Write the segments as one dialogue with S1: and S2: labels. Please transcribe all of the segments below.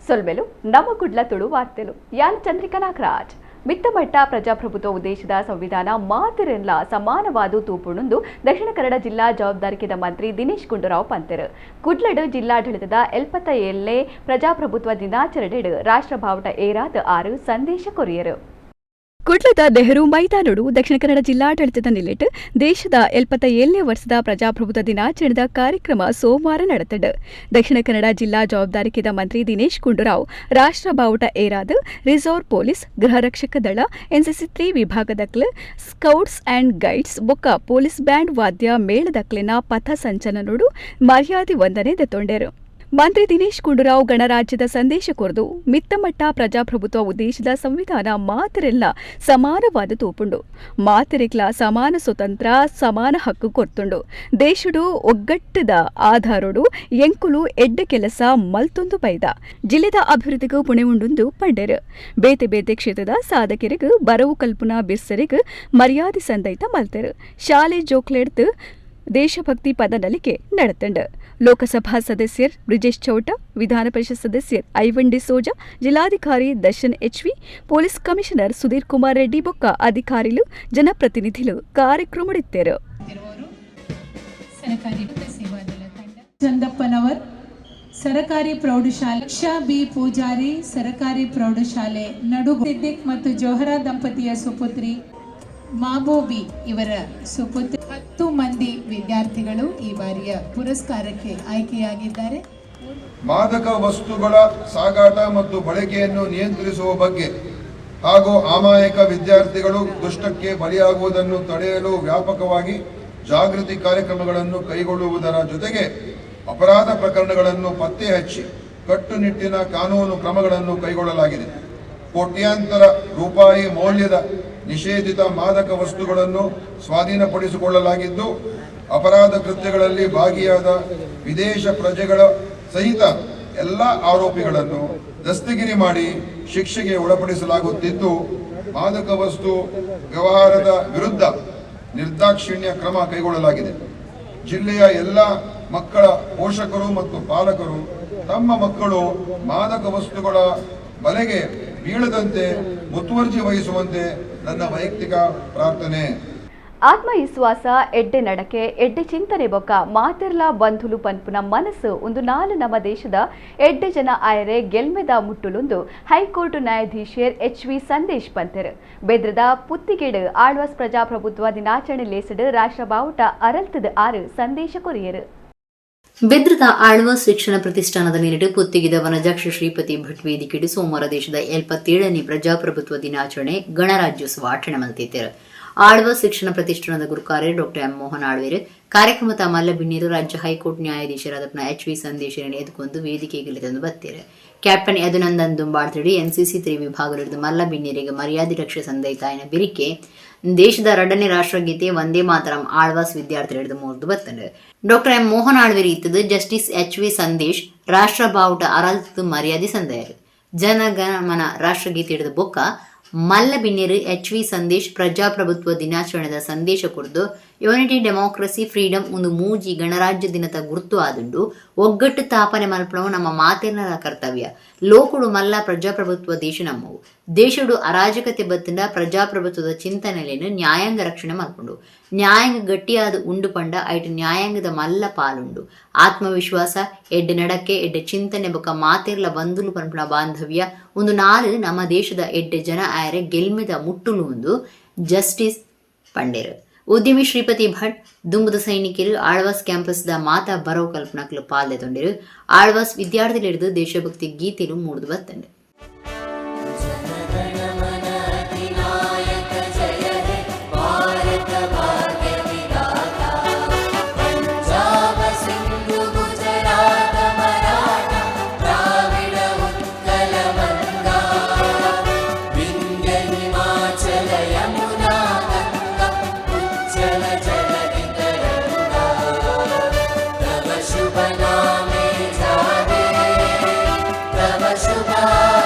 S1: ಸೊಲ್ಮೆಲು ನಮ್ಮ ಕುಡ್ಲ ತುಳು ವಾರ್ತೆಲು ಯಾನ್ ಚಂದ್ರಿಕಾ ನಾಗರಾಜ್. ಮಿತ್ತಮಟ್ಟ ಪ್ರಜಾಪ್ರಭುತ್ವ ಉದ್ದೇಶದ ಸಂವಿಧಾನ ಮಾತೆರೆನ್ಲ ಸಮಾನವಾದ ತೂಪುಣುಂದು ದಕ್ಷಿಣ ಕನ್ನಡ ಜಿಲ್ಲಾ ಜವಾಬ್ದಾರಿಕೆದ ಮಂತ್ರಿ ದಿನೇಶ್ ಗುಂಡೂರಾವ್ ಪಂತೆರು. ಕುಡ್ಲಡ್ ಜಿಲ್ಲಾಡಳಿತದ 77ನೇ ಪ್ರಜಾಪ್ರಭುತ್ವ ದಿನಾಚರಣೆಡ್ ರಾಷ್ಟ್ರಭಾವಟ ಏರಾದ 6 ಸಂದೇಶ ಕೊರಿಯರು. ಕುಡ್ಲದ ನೆಹರು ಮೈದಾನಡು ದಕ್ಷಿಣ ಕನ್ನಡ ಜಿಲ್ಲಾಡಳಿತದ ನಿಲೆಟ್ ದೇಶದ 77ನೇ ವರ್ಷದ ಪ್ರಜಾಪ್ರಭುತ್ವ ದಿನಾಚರಣೆದ ಕಾರ್ಯಕ್ರಮ ಸೋಮವಾರ ನಡೆತಂಡು. ದಕ್ಷಿಣ ಕನ್ನಡ ಜಿಲ್ಲಾ ಜವಾಬ್ದಾರಿಕೆದ ಮಂತ್ರಿ ದಿನೇಶ್ ಗುಂಡೂರಾವ್ ರಾಷ್ಟ್ರ ಬಾವುಟ ಏರಾದ ರಿಸರ್ವ್ ಪೊಲೀಸ್, ಗೃಹ ರಕ್ಷಕ ದಳ, ಎನ್ಸಿಸಿ 3 ವಿಭಾಗದಕ್ಲು, ಸ್ಕೌಟ್ಸ್ ಅಂಡ್ ಗೈಡ್ಸ್ ಬೊಕ್ಕ ಪೊಲೀಸ್ ಬ್ಯಾಂಡ್ ವಾದ್ಯ ಮೇಳದಕ್ಲೆನ ಪಥ ಸಂಚಲನೋಡು ಮರ್ಯಾದೆ ವಂದನೆ ದೆತ್ತೊಂಡೆರು. ಮಂತ್ರಿ ದಿನೇಶ್ ಗುಂಡೂರಾವ್ ಗಣರಾಜ್ಯದ ಸಂದೇಶ ಕೊರದು ಮಿತ್ತಮಟ್ಟ ಪ್ರಜಾಪ್ರಭುತ್ವ ಉದ್ದೇಶದ ಸಂವಿಧಾನ ಮಾತೆರೆಲ್ಲ ಸಮಾನವಾದ ತೂಪುಂಡು, ಮಾತೆರೆಗ್ಲ ಸಮಾನ ಸ್ವತಂತ್ರ ಸಮಾನ ಹಕ್ಕು ಕೊರ್ತುಂಡು, ದೇಶಡು ಒಗ್ಗಟ್ಟದ ಆಧಾರೋಡು ಎಂಕುಲು ಎಡ್ಡ ಕೆಲಸ ಮಲ್ತೊಂದು ಬೈದ, ಜಿಲ್ಲೆದ ಅಭಿವೃದ್ಧಿಗೂ ಪುಣೆವುಂಡುಂದು ಪಂಡೆರು. ಬೇತೆ ಬೇತೆ ಕ್ಷೇತ್ರದ ಸಾಧಕರಿಗೂ ಬರವು ಕಲ್ಪನಾ ಬಿರ್ಸರಿಗೂ ಮರ್ಯಾದೆ ಸಂದೈತ ಮಲ್ತೆರು. ಶಾಲೆ ಜೋಕ್ಲೆಡ್ತು ದೇಶಭಕ್ತಿ ಪದ ನಲಿಕೆ ನಡೆತಂಡು. ಲೋಕಸಭಾ ಸದಸ್ಯರ್ ಬ್ರಿಜೇಶ್ ಚೌಟ, ವಿಧಾನ ಪರಿಷತ್ ಸದಸ್ಯರ್ ಐವನ್ ಡಿಸೋಜಾ, ಜಿಲ್ಲಾಧಿಕಾರಿ Darshan HV, police commissioner Sudhir Kumar Reddy ಬೊಕ್ಕ ಅಧಿಕಾರಿಲು ಜನಪ್ರತಿನಿಧಿಲು ಕಾರ್ಯಕ್ರಮಡಿತ್ತರು.
S2: ಚಂದಪ್ಪನವರ್ ಸರಕಾರಿ ಪ್ರೌಢಶಾಲೆ, ಶಾ ಬಿ ಪೂಜಾರಿ ಸರಕಾರಿ ಪ್ರೌಢಶಾಲೆ ನಡು ಸಿದ್ದಿಕ್ ಮತ್ತು ಜೋಹರಾ ದಂಪತಿಯ ಸುಪುತ್ರಿ ಮಾಬೂಬಿ ಇವರ ಸುಪುತ್ರಿ. 10 ಮಂದಿ ವಿದ್ಯಾರ್ಥಿಗಳು ಈ ಬಾರಿಯ ಪುರಸ್ಕಾರಕ್ಕೆ ಆಯ್ಕೆಯಾಗಿದ್ದಾರೆ.
S3: ಮಾದಕ ವಸ್ತುಗಳ ಸಾಗಾಟ ಮತ್ತು ಬಳಕೆಯನ್ನು ನಿಯಂತ್ರಿಸುವ ಬಗ್ಗೆ ಹಾಗೂ ಅಮಾಯಕ ವಿದ್ಯಾರ್ಥಿಗಳು ದುಷ್ಟಕ್ಕೆ ಬಲಿಯಾಗುವುದನ್ನು ತಡೆಯಲು ವ್ಯಾಪಕವಾಗಿ ಜಾಗೃತಿ ಕಾರ್ಯಕ್ರಮಗಳನ್ನು ಕೈಗೊಳ್ಳುವುದರ ಜೊತೆಗೆ ಅಪರಾಧ ಪ್ರಕರಣಗಳನ್ನು ಪತ್ತೆ ಹಚ್ಚಿ ಕಟ್ಟುನಿಟ್ಟಿನ ಕಾನೂನು ಕ್ರಮಗಳನ್ನು ಕೈಗೊಳ್ಳಲಾಗಿದೆ. ಕೋಟ್ಯಾಂತರ ರೂಪಾಯಿ ಮೌಲ್ಯದ ನಿಷೇಧಿತ ಮಾದಕ ವಸ್ತುಗಳನ್ನು ಸ್ವಾಧೀನಪಡಿಸಿಕೊಳ್ಳಲಾಗಿದ್ದು, ಅಪರಾಧ ಕೃತ್ಯಗಳಲ್ಲಿ ಭಾಗಿಯಾದ ವಿದೇಶ ಪ್ರಜೆಗಳ ಸಹಿತ ಎಲ್ಲ ಆರೋಪಿಗಳನ್ನು ದಸ್ತಗಿರಿ ಮಾಡಿ ಶಿಕ್ಷೆಗೆ ಒಳಪಡಿಸಲಾಗುತ್ತಿದ್ದು, ಮಾದಕ ವಸ್ತು ವ್ಯವಹಾರದ ವಿರುದ್ಧ ನಿರ್ದಾಕ್ಷಿಣ್ಯ ಕ್ರಮ ಕೈಗೊಳ್ಳಲಾಗಿದೆ. ಜಿಲ್ಲೆಯ ಎಲ್ಲ ಮಕ್ಕಳ ಪೋಷಕರು ಮತ್ತು ಪಾಲಕರು ತಮ್ಮ ಮಕ್ಕಳು ಮಾದಕ ವಸ್ತುಗಳ ಬಲೆಗೆ ಬೀಳದಂತೆ ಮುತುವರ್ಜಿ ವಹಿಸುವಂತೆ ನನ್ನ ವೈಯಕ್ತಿಕ ಪ್ರಾರ್ಥನೆ.
S1: ಆತ್ಮವಿಶ್ವಾಸ, ಎಡ್ಡೆ ನಡಕೆ, ಎಡ್ಡೆ ಚಿಂತನೆ ಬೊಕ್ಕ ಮಾತೆರ್ಲಾ ಬಂಧುಲು ಪನ್ಪುನ ಮನಸ್ಸು ಒಂದು ನಾಲು ನಮ್ಮ ದೇಶದ ಎಡ್ಡೆ ಜನ ಆಯರೆ ಗೆಲ್ಮೆದ ಮುಟ್ಟುಲುಂದು ಹೈಕೋರ್ಟ್ ನ್ಯಾಯಾಧೀಶರ್ ಎಚ್.ವಿ. ಸಂದೇಶ್ ಪಂತೆರು. ಬೆದ್ರದ ಪುತ್ತಿಗೇಡು ಆಳ್ವಾಸ್ ಪ್ರಜಾಪ್ರಭುತ್ವ ದಿನಾಚರಣೆ ಲೇಸಡು ರಾಷ್ಟ್ರ ಬಾವುಟ ಅರಲ್ತದ 6 ಸಂದೇಶ ಕೊರಿಯರು.
S4: ಬೆದ್ರದ ಆಳ್ವಾಸ್ ಶಿಕ್ಷಣ ಪ್ರತಿಷ್ಠಾನದ ನೀರಿಡು ಪುತ್ತಿಗಿದ ವನಜಾಕ್ಷ ಶ್ರೀಪತಿ ಭಟ್ ವೇದಿಕೆಡು ಸೋಮವಾರ ದೇಶದ 77ನೇ ಪ್ರಜಾಪ್ರಭುತ್ವ ದಿನಾಚರಣೆ ಗಣರಾಜ್ಯೋತ್ಸವ ಆಚರಣೆ ಮಲ್ತಿದ್ದರು. ಆಳ್ವಾಸ್ ಶಿಕ್ಷಣ ಪ್ರತಿಷ್ಠಾನದ ಗುರುಕಾರ್ಯರು ಡಾಕ್ಟರ್ ಎಂ ಮೋಹನ್ ಆಳ್ವೇರು ಕಾರ್ಯಕ್ರಮದ ಮಲ್ಲಬಿಣ್ಣೀರು ರಾಜ್ಯ ಹೈಕೋರ್ಟ್ ನ್ಯಾಯಾಧೀಶರಾದ ಎಚ್.ವಿ. ಸಂದೇಶರನ್ನು ಎದುಕೊಂಡು ವೇದಿಕೆಗೆ ತಂದು ಬತ್ತೀರು. ಕ್ಯಾಪ್ಟನ್ ಯದುನಂದನ್ ದುಂಬಾಳ್ತಿಡಿ ಎನ್ಸಿಸಿ 3 ವಿಭಾಗದಲ್ಲಿದ್ದು ಮಲ್ಲಬಿಣ್ಣೀರಿಗೆ ಮರ್ಯಾದೆ ರಕ್ಷೆ ಸಂದೈತಾಯನ ಬಿರಿಕೆ ದೇಶದ 2ನೇ ರಾಷ್ಟ್ರಗೀತೆ ವಂದೇ ಮಾತರಂ ಆಳ್ವಾಸ್ ವಿದ್ಯಾರ್ಥಿಗಳು ಮೂರ್ದು ಬತ್ತಂಡು. ಡಾಕ್ಟರ್ ಎಂ ಮೋಹನ್ ಆಳ್ವೇರು ಇತ್ತದು ಜಸ್ಟಿಸ್ ಎಚ್.ವಿ. ಸಂದೇಶ್ ರಾಷ್ಟ್ರ ಬಾವುಟ ಅರಲ್ತು ಮರ್ಯಾದೆ ಸಂದಯರು. ಜನಗಣಮನ ರಾಷ್ಟ್ರಗೀತೆ ಹಿಡಿದು ಬೊಕ್ಕ ಮಲ್ಲಬಿನ್ನೆರು ಎಚ್.ವಿ. ಸಂದೇಶ್ ಪ್ರಜಾಪ್ರಭುತ್ವ ದಿನಾಚರಣೆದ ಸಂದೇಶ ಕೊರ್ದು ಯೂನಿಟಿ ಡೆಮೋಕ್ರಸಿ ಫ್ರೀಡಮ್ ಒಂದು ಮೂಜಿ ಗಣರಾಜ್ಯ ದಿನದ ಗುರುತು ಆದುಂಡು, ಒಗ್ಗಟ್ಟು ತಾಪನೆ ಮಲ್ಪಣವು ನಮ್ಮ ಮಾತೆರ್ನರ ಕರ್ತವ್ಯ, ಲೋಕುಡು ಮಲ್ಲ ಪ್ರಜಾಪ್ರಭುತ್ವ ದೇಶ ನಮ್ಮವು, ದೇಶಡು ಅರಾಜಕತೆ ಬತ್ತಿಂದ ಪ್ರಜಾಪ್ರಭುತ್ವದ ಚಿಂತನೆಯನ್ನು ನ್ಯಾಯಾಂಗ ರಕ್ಷಣೆ ಮಲ್ಪುಂಡು, ನ್ಯಾಯಾಂಗ ಗಟ್ಟಿಯಾದ ಉಂಡು ಪಂಡ ಐಟು ನ್ಯಾಯಾಂಗದ ಮಲ್ಲ ಪಾಲುಂಡು, ಆತ್ಮವಿಶ್ವಾಸ ಎಡ್ಡೆ ನಡಕೆ ಎಡ್ಡೆ ಚಿಂತನೆ ಬೊಕ್ಕ ಮಾತೆರ್ಲ ಬಂಧುಲು ಪನ್ಪುನ ಬಾಂಧವ್ಯ ಒಂದು ನಾಲು ನಮ್ಮ ದೇಶದ ಎಡ್ಡೆ ಜನ ಆಯರೆ ಗೆಲ್ಮೆದ ಮುಟ್ಟುಲು ಒಂದು ಜಸ್ಟಿಸ್ ಪಂಡೇರು. ಉದ್ಯಮಿ ಶ್ರೀಪತಿ ಭಟ್ ದುಂಬುದ ಸೈನಿಕರು ಆಳ್ವಾಸ್ ಕ್ಯಾಂಪಸ್ದ ಮಾತಾ ಬರವು ಕಲ್ಪನಾಕ್ಲು ಪಾಲ್ದೆ ತೊಂಡಿರು. ಆಳ್ವಾಸ್ ವಿದ್ಯಾರ್ಥಿಗಳಿಡಿದು ದೇಶಭಕ್ತಿ ಗೀತೆಲು ಮೂಡ್ದು ಬತ್ತಂಡು.
S5: तव शुभ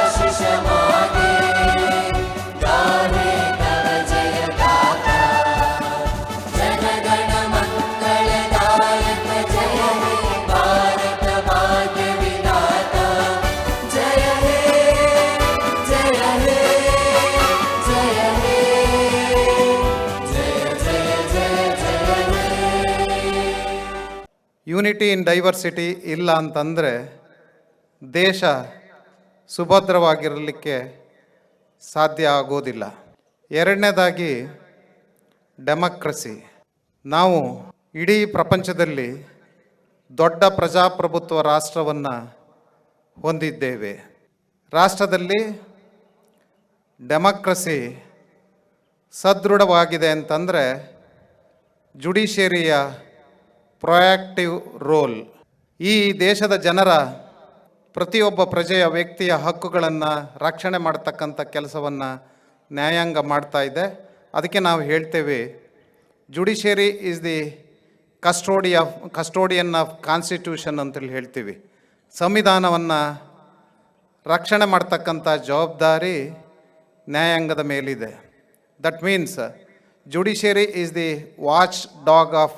S5: Unity in diversity ಇಲ್ಲ ಅಂತಂದರೆ ದೇಶ ಸುಭದ್ರವಾಗಿರಲಿಕ್ಕೆ ಸಾಧ್ಯ ಆಗೋದಿಲ್ಲ. ಎರಡನೇದಾಗಿ ಡೆಮಾಕ್ರಸಿ. ನಾವು ಇಡೀ ಪ್ರಪಂಚದಲ್ಲಿ ದೊಡ್ಡ ಪ್ರಜಾಪ್ರಭುತ್ವ ರಾಷ್ಟ್ರವನ್ನು ಹೊಂದಿದ್ದೇವೆ. ರಾಷ್ಟ್ರದಲ್ಲಿ ಡೆಮಾಕ್ರಸಿ ಸದೃಢವಾಗಿದೆ ಅಂತಂದರೆ ಜುಡಿಷಿಯರಿಯ ಪ್ರೊಯಾಕ್ಟಿವ್ ರೋಲ್, ಈ ದೇಶದ ಜನರ ಪ್ರತಿಯೊಬ್ಬ ಪ್ರಜೆಯ ವ್ಯಕ್ತಿಯ ಹಕ್ಕುಗಳನ್ನು ರಕ್ಷಣೆ ಮಾಡ್ತಕ್ಕಂಥ ಕೆಲಸವನ್ನು ನ್ಯಾಯಾಂಗ ಮಾಡ್ತಾ ಇದೆ. ಅದಕ್ಕೆ ನಾವು ಹೇಳ್ತೇವೆ, judiciary is the custodian of constitution ಅಂತೇಳಿ ಹೇಳ್ತೀವಿ. ಸಂವಿಧಾನವನ್ನು ರಕ್ಷಣೆ ಮಾಡ್ತಕ್ಕಂಥ ಜವಾಬ್ದಾರಿ ನ್ಯಾಯಾಂಗದ ಮೇಲಿದೆ. That means judiciary is the watch dog of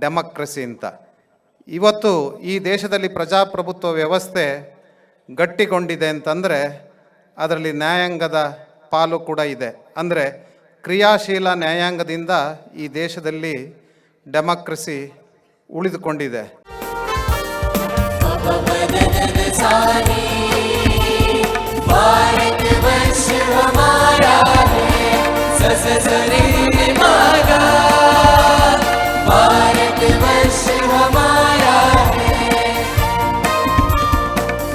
S5: democracy ಅಂತ. ಇವತ್ತು ಈ ದೇಶದಲ್ಲಿ ಪ್ರಜಾಪ್ರಭುತ್ವ ವ್ಯವಸ್ಥೆ ಗಟ್ಟಿಗೊಂಡಿದೆ ಅಂತಂದರೆ ಅದರಲ್ಲಿ ನ್ಯಾಯಾಂಗದ ಪಾಲು ಕೂಡ ಇದೆ. ಅಂದರೆ ಕ್ರಿಯಾಶೀಲ ನ್ಯಾಯಾಂಗದಿಂದ ಈ ದೇಶದಲ್ಲಿ ಡೆಮಾಕ್ರಸಿ ಉಳಿದುಕೊಂಡಿದೆ.
S6: भारतवर्ष हमारा है, स स स रे रे मा गा। भारतवर्ष हमारा है,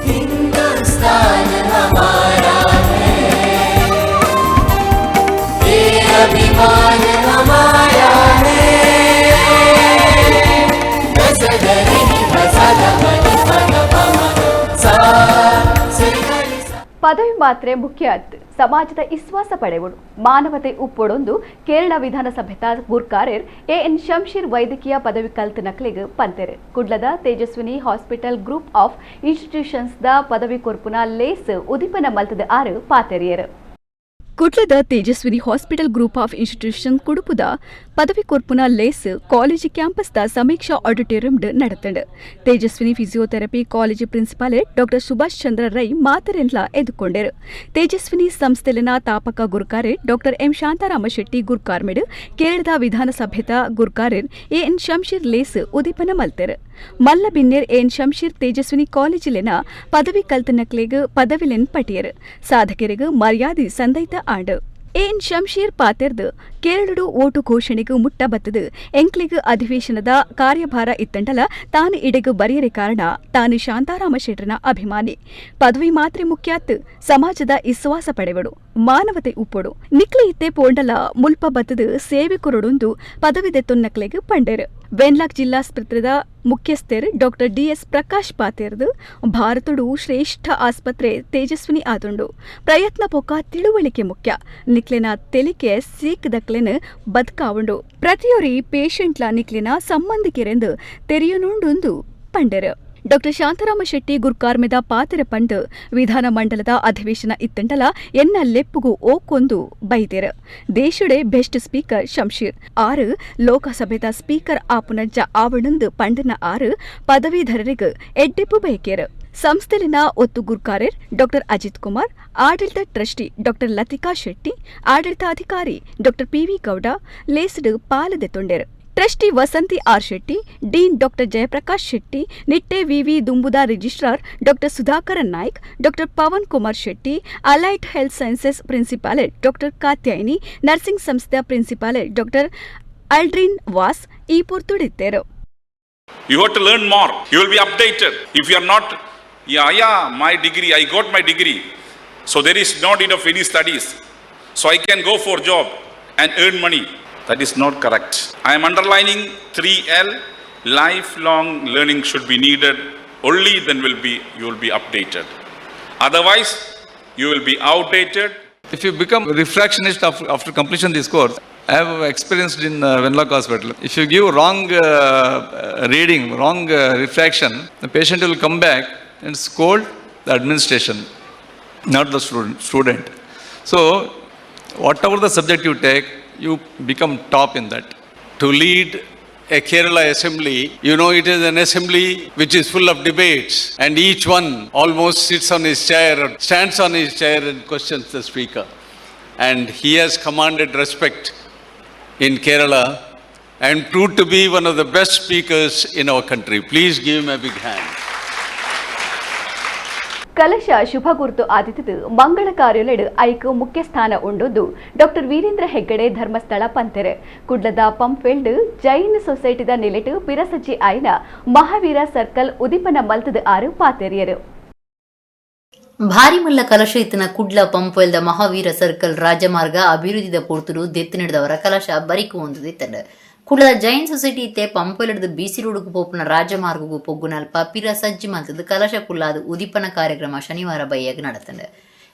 S6: हिंदुस्तान हमारा है, ये अभिमान हमारा है। ग स ग रे नि प सा ग म नि प ग प म ग सा ಸ ರಿ ಗ ರಿ ಸಾ.
S1: ಪದವಿ ಮಾತ್ರೆ ಮುಖ್ಯ ಅತ್ತು, ಸಮಾಜದ ವಿಶ್ವಾಸ ಪಡೆವುಡು, ಮಾನವತೆ ಉಪ್ಪೊಡೊಂದು ಕೇರಳ ವಿಧಾನಸಭೆತ ಗುರ್ಕಾರೆರ್ ಎ ಎನ್ ಶಂಶೀರ್ ವೈದ್ಯಕೀಯ ಪದವಿ ಕಲ್ತ ನಕ್ಲೆಗ್ ಪಂತೆರ್. ಕುಡ್ಲದ Tejaswini hospital group of institutions the ಪದವಿ ಕೊರ್ಪುನ ಲೇಸ್ ಉದಿಪನ ಮಲ್ತದ ಆರು ಪಾತೆರಿಯರ್. ಕುಡ್ಲದ Tejaswini hospital group of institution ಕುಡುಪುದ ಪದವಿ ಕೊರ್ಪುನ ಲೇಸ್ ಕಾಲೇಜ್ ಕ್ಯಾಂಪಸ್ದ ಸಮೀಕ್ಷಾ ಆಡಿಟೋರಿಯಂ ನಡತಂಡ್. Tejaswini physiotherapy college principal doctor Subhash Chandra Rai ಮಾತರೆನ್ಲ ಎದುಕೊಂಡೆರು. ತೇಜಸ್ವಿನಿ ಸಂಸ್ಥೆಲಿನ ತಾಪಕ ಗುರ್ಕಾರೆ ಡಾಕ್ಟರ್ ಎಂ ಶಾಂತಾರಾಮ ಶೆಟ್ಟಿ ಗುರ್ಕಾರ್ಮೆಡ್ ಕೇರಳದ ವಿಧಾನಸಭೆತ ಗುರ್ಕಾರೆರ್ ಎ ಎನ್ ಶಂಶೀರ್ ಲೇಸ್ ಉದಿಪನ ಮಲ್ತೆರ್. ಮಲ್ಲ ಬಿನ್ನೆರ್ ಎ ಎನ್ ಶಂಶೀರ್ ತೇಜಸ್ವಿನಿ ಕಾಲೇಜಿಲಿನ ಪದವಿ ಕಲ್ತನಕ್ಲೆಗ್ ಪದವಿಲೆನ್ ಪಟಿಯರ್. ಸಾಧಕರಿಗೆ ಮರ್ಯಾದೆ ಸಂದೈತ ಆಂಡ್. ಎ ಎನ್ ಶಂಶೀರ್ ಪಾತೆರ್ದ್, ಕೇರಳಡು ಓಟು ಘೋಷಣೆಗೂ ಮುಟ್ಟ ಬತ್ತದು ಎಂಕ್ಲಿಗ್ ಅಧಿವೇಶನದ ಕಾರ್ಯಭಾರ ಇತ್ತಂಡಲ ತಾನು ಇಡೆಗು ಬರೆಯರೆ ಕಾರಣ ತಾನು ಶಾಂತಾರಾಮ ಶೆಟ್ಟರ್ನ ಅಭಿಮಾನಿ. ಪದವಿ ಮಾತ್ರೆ ಮುಖ್ಯಾತ್, ಸಮಾಜದ ವಿಶ್ವಾಸ ಪಡೆವಡು, ಮಾನವತೆ ಉಪ್ಪೊಡು. ನಿಕ್ಲೆ ಇತ್ತೆ ಪೋಂಡಲ ಮುಲ್ಪ ಬತ್ತದು ಸೇವೆ ಕೊರಡೊಂದು ಪದವಿ ದೆತ್ತೊನ್ನಕ್ಲೆಗ್ ಪಂಡೆರ್. ವೆನ್ಲಾಕ್ ಜಿಲ್ಲಾಸ್ಪತ್ರೆದ ಮುಖ್ಯಸ್ಥರ್ ಡಾಕ್ಟರ್ ಡಿಎಸ್ ಪ್ರಕಾಶ್ ಪಾತೆರ್ದು, ಭಾರತಡು ಶ್ರೇಷ್ಠ ಆಸ್ಪತ್ರೆ ತೇಜಸ್ವಿನಿ ಆದುಂಡು. ಪ್ರಯತ್ನ ಪೊಕ್ಕ ತಿಳುವಳಿಕೆ ಮುಖ್ಯ. ನಿಕ್ಲೆನ ತೆಲಿಕೆ ಸೀಕ್ದಕ್ಲೆನ್ ಬದ್ಕಾವುಂಡು. ಪ್ರತಿಯೊರಿ ಪೇಷಂಟ್ಲ ನಿಕ್ಲೆನ ಸಂಬಂಧಿಕೆರೆಂದು ತೆರೆಯನುಂಡುಂದು ಪಂಡೆರ್. ಡಾಕ್ಟರ್ ಶಾಂತರಾಮ ಶೆಟ್ಟಿ ಗುರ್ಕಾರ್ಮೆದ ಪಾತೆರ ಪಂಡ್, ವಿಧಾನಮಂಡಲದ ಅಧಿವೇಶನ ಇತ್ತಂಡಲ ಎನ್ನ ಲೆಪ್ಪುಗು ಓಕೊಂದು ಬೈದೆರ್. ದೇಶಡೆ ಬೆಸ್ಟ್ ಸ್ಪೀಕರ್ ಶಂಶೀರ್ ಆರು ಲೋಕಸಭೆದ ಸ್ಪೀಕರ್ ಆಪುನಂಚ ಆವಣಂದು ಪಂಡನ ಆರು ಪದವೀಧರರಿಗೆ ಎಡ್ಡೆಪ್ಪು ಬಯಕೇರ್. ಸಂಸ್ಥೆಲಿನ ಒತ್ತು ಗುರ್ಕಾರೆರ್ ಡಾಕ್ಟರ್ ಅಜಿತ್ ಕುಮಾರ್, ಆಡಳಿತ ಟ್ರಸ್ಟಿ ಡಾಕ್ಟರ್ ಲತಿಕಾ ಶೆಟ್ಟಿ, ಆಡಳಿತಾಧಿಕಾರಿ ಡಾಕ್ಟರ್ ಪಿವಿ ಗೌಡ ಲೇಸ್ಡ್ ಪಾಲದೆತ್ತೊಂಡೆರ್. Trustee Vasanthi R Shetty, dean doctor Jayaprakash Shetty, Nitte ವಿವಿ ದುಂಬುದ registrar doctor Sudhakar Naik, doctor Pavan Kumar Shetty, allied health sciences principal doctor Katyayini, nursing ಸಂಸ್ಥೆಯ principal doctor Aldrin was ಈ ಪೊರ್ತುಡಿತ್ತೇರು.
S7: You have to learn more. You will be updated. If you are not, Yeah, my degree, I got my degree. So there is not need of any studies. So I can go for job and earn money. That is not correct. I am underlining 3L. Lifelong learning should be needed. Only then will be you will be updated. Otherwise, you will be outdated.
S8: If you become refractionist after completion this course, I have experienced in Wenlock Hospital. If you give wrong reading, wrong refraction, the patient will come back and scold the administration, not the student. So, whatever the subject you take, you become top in that.
S9: To lead a Kerala assembly, it is an assembly which is full of debates, and each one almost sits on his chair or stands on his chair and questions the speaker. And he has commanded respect in Kerala. and proved to be one of the best speakers in our country. Please give him a big hand.
S1: ಕಲಶ ಶುಭ ಗುರುತು ಆದಿತ್ತದು ಮಂಗಳ ಕಾರ್ಯಲೆಡು ಐಕ್ ಮುಖ್ಯ ಸ್ಥಾನ ಉಂಡೊಂದು doctor Veerendra Heggade Dharmasthala ಪಂತೆರೆ. ಕುಡ್ಲದ ಪಂಪ್ವೆಲ್ಡ್ Jain ಸೊಸೈಟಿದ ನಿಲೆಟು ಪಿರಸಜ್ಜಿ ಆಯ್ನ Mahavir circle ಉದಿಪನ ಮಲ್ತದ ಆರು ಪಾತೆರಿಯರು.
S4: ಭಾರಿ ಮಲ್ಲ ಕಲಶ ಇತ್ತಿನ ಕುಡ್ಲ ಪಂಪ್ವೆಲ್ದ ಮಹಾವೀರ ಸರ್ಕಲ್ ರಾಜಮಾರ್ಗ ಅಭಿವೃದ್ಧಿದ ಪೊರ್ತುಡು ದೆತ್ತು ನಡೆದವರ ಕಲಶ ಬರಿಕು ಹೊಂದುದಿತ್ತಂಡು. ಕುಡ್ಲದ ಜೈನ್ ಸೊಸೈಟಿ ಇತ್ತೆ ಪಂಪ್ವೆಲ್ಡ್ದು ಬಿಸಿ ರೋಡ್ಗು ಪೋಪುನ ರಾಜಮಾರ್ಗಗು ಪೊಗ್ಗುನಲ್ಪ ಪಿರ ಸಜ್ಜಿ ಮಲ್ತದ್ದು ಕಲಶ ಕುಲ್ಲಾದ ಉದಿಪನ ಕಾರ್ಯಕ್ರಮ ಶನಿವಾರ ಬೈಯಾಗ நடத்தಂಡು.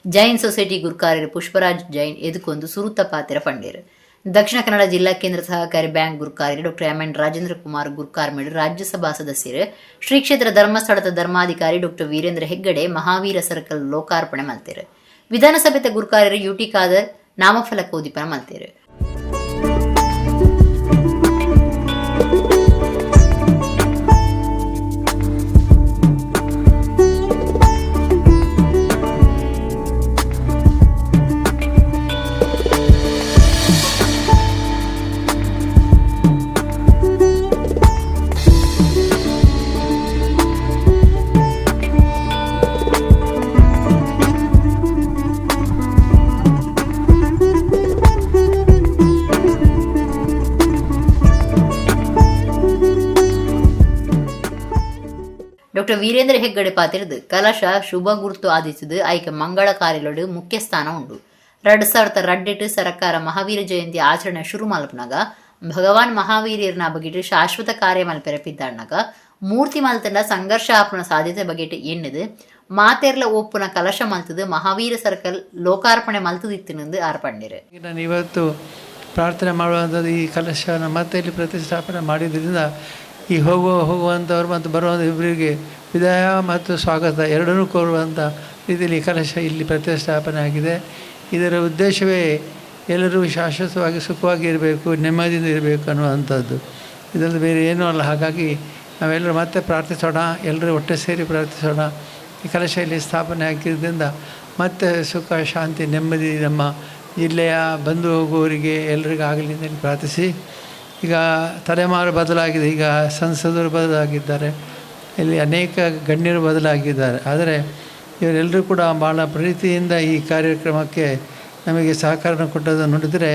S4: ಜೈನ್ ಸೊಸೈಟಿ ಗುರ್ಕಾರ್ಯರು ಪುಷ್ಪರಾಜ್ ಜೈನ್ ಎದುಕೊಂದು ಸುರುತ ಪಾತ್ರ ಪಂಡೇರು. ದಕ್ಷಿಣ ಕನ್ನಡ ಜಿಲ್ಲಾ ಕೇಂದ್ರ ಸಹಕಾರಿ ಬ್ಯಾಂಕ್ ಗುರ್ಕಾರ್ಯರು ಡಾಕ್ಟರ್ ಎಂ ಎನ್ ರಾಜೇಂದ್ರ ಕುಮಾರ್ ಗುರ್ಕಾರ್ಮೇಡು, ರಾಜ್ಯಸಭಾ ಸದಸ್ಯರು, ಶ್ರೀ ಕ್ಷೇತ್ರ ಧರ್ಮಸ್ಥಳದ ಧರ್ಮಾಧಿಕಾರಿ ಡಾಕ್ಟರ್ ವೀರೇಂದ್ರ ಹೆಗ್ಗಡೆ ಮಹಾವೀರ ಸರ್ಕಲ್ ಲೋಕಾರ್ಪಣೆ ಮಲ್ತೇರು. ವಿಧಾನಸಭೆತ ಗುರ್ಕಾರ್ಯರು ಯುಟಿ ಖಾದರ್ ನಾಮಫಲಕ ಉದಿಪನ ಮಲ್ತೇರು. ಡಾಕ್ಟರ್ ವೀರೇಂದ್ರ ಹೆಗ್ಗಡೆ ಪಾತಿರದು ಕಲಶ ಶುಭ ಗುರುತು ಆದಿತ್ತದು ಐಕ ಮಂಗಳ ಕಾರ್ಯಲೋಡು ಮುಖ್ಯ ಸ್ಥಾನ ಉಂಡು. 2002 ಸರ್ಕಾರ ಮಹಾವೀರ ಜಯಂತಿ ಆಚರಣೆ ಶುರು ಮಲ್ಪನಾಗ ಭಗವಾನ್ ಮಹಾವೀರ್ಯನ ಬಗೆಟ್ ಶಾಶ್ವತ ಕಾರ್ಯ ಮಲ್ಪೆರೆ ಪಿದ್ದಾಡ್ನಾಗ ಮೂರ್ತಿ ಮಲ್ತಂಡ ಸಂಘರ್ಷ ಆಪುನ ಸಾಧ್ಯತೆ ಬಗೆಟ್ ಎನ್ನುದು ಮಾತೆರ್ಲ ಒಪ್ಪುನ ಕಲಶ ಮಲ್ತದು ಮಹಾವೀರ ಸರ್ಕಲ್ ಲೋಕಾರ್ಪಣೆ ಮಲ್ತದಿತ್ತಿನಂದು ಆರ್ಪಂಡಿರು.
S10: ನಾನು ಇವತ್ತು ಪ್ರಾರ್ಥನೆ ಮಾಡುವಂಥದ್ದು ಈ ಕಲಶವನ್ನು ಮತ್ತೆ ಇಲ್ಲಿ ಪ್ರತಿಷ್ಠಾಪನೆ ಮಾಡಿದ್ರಿಂದ ಈ ಹೋಗುವಂಥವ್ರು ಮತ್ತು ಬರುವಂಥ ಇಬ್ಬರಿಗೆ ವಿದಾಯ ಮತ್ತು ಸ್ವಾಗತ ಎರಡನ್ನೂ ಕೋರುವಂಥ ರೀತಿಯಲ್ಲಿ ಕಲಶ ಇಲ್ಲಿ ಪ್ರತಿಷ್ಠಾಪನೆ ಆಗಿದೆ. ಇದರ ಉದ್ದೇಶವೇ ಎಲ್ಲರೂ ಶಾಶ್ವತವಾಗಿ ಸುಖವಾಗಿ ಇರಬೇಕು, ನೆಮ್ಮದಿಯಿಂದ ಇರಬೇಕು ಅನ್ನುವಂಥದ್ದು, ಇದರಲ್ಲಿ ಬೇರೆ ಏನೂ ಅಲ್ಲ. ಹಾಗಾಗಿ ನಾವೆಲ್ಲರೂ ಮತ್ತೆ ಪ್ರಾರ್ಥಿಸೋಣ, ಎಲ್ಲರೂ ಒಟ್ಟೆ ಸೇರಿ ಪ್ರಾರ್ಥಿಸೋಣ. ಈ ಕಲಶ ಇಲ್ಲಿ ಸ್ಥಾಪನೆ ಆಗಿದ್ದರಿಂದ ಮತ್ತೆ ಸುಖ ಶಾಂತಿ ನೆಮ್ಮದಿ ನಮ್ಮ ಜಿಲ್ಲೆಯ ಬಂದು ಹೋಗುವವರಿಗೆ ಎಲ್ರಿಗೂ ಆಗಲಿ ಅಂತೇಳಿ ಪ್ರಾರ್ಥಿಸಿ. ಈಗ ತಲೆಮಾರು ಬದಲಾಗಿದೆ, ಈಗ ಸಂಸದರು ಬದಲಾಗಿದ್ದಾರೆ, ಇಲ್ಲಿ ಅನೇಕ ಗಣ್ಯರು ಬದಲಾಗಿದ್ದಾರೆ. ಆದರೆ ಇವರೆಲ್ಲರೂ ಕೂಡ ಭಾಳ ಪ್ರೀತಿಯಿಂದ ಈ ಕಾರ್ಯಕ್ರಮಕ್ಕೆ ನಮಗೆ ಸಹಕಾರ ಕೊಟ್ಟದನ್ನು ನೋಡಿದರೆ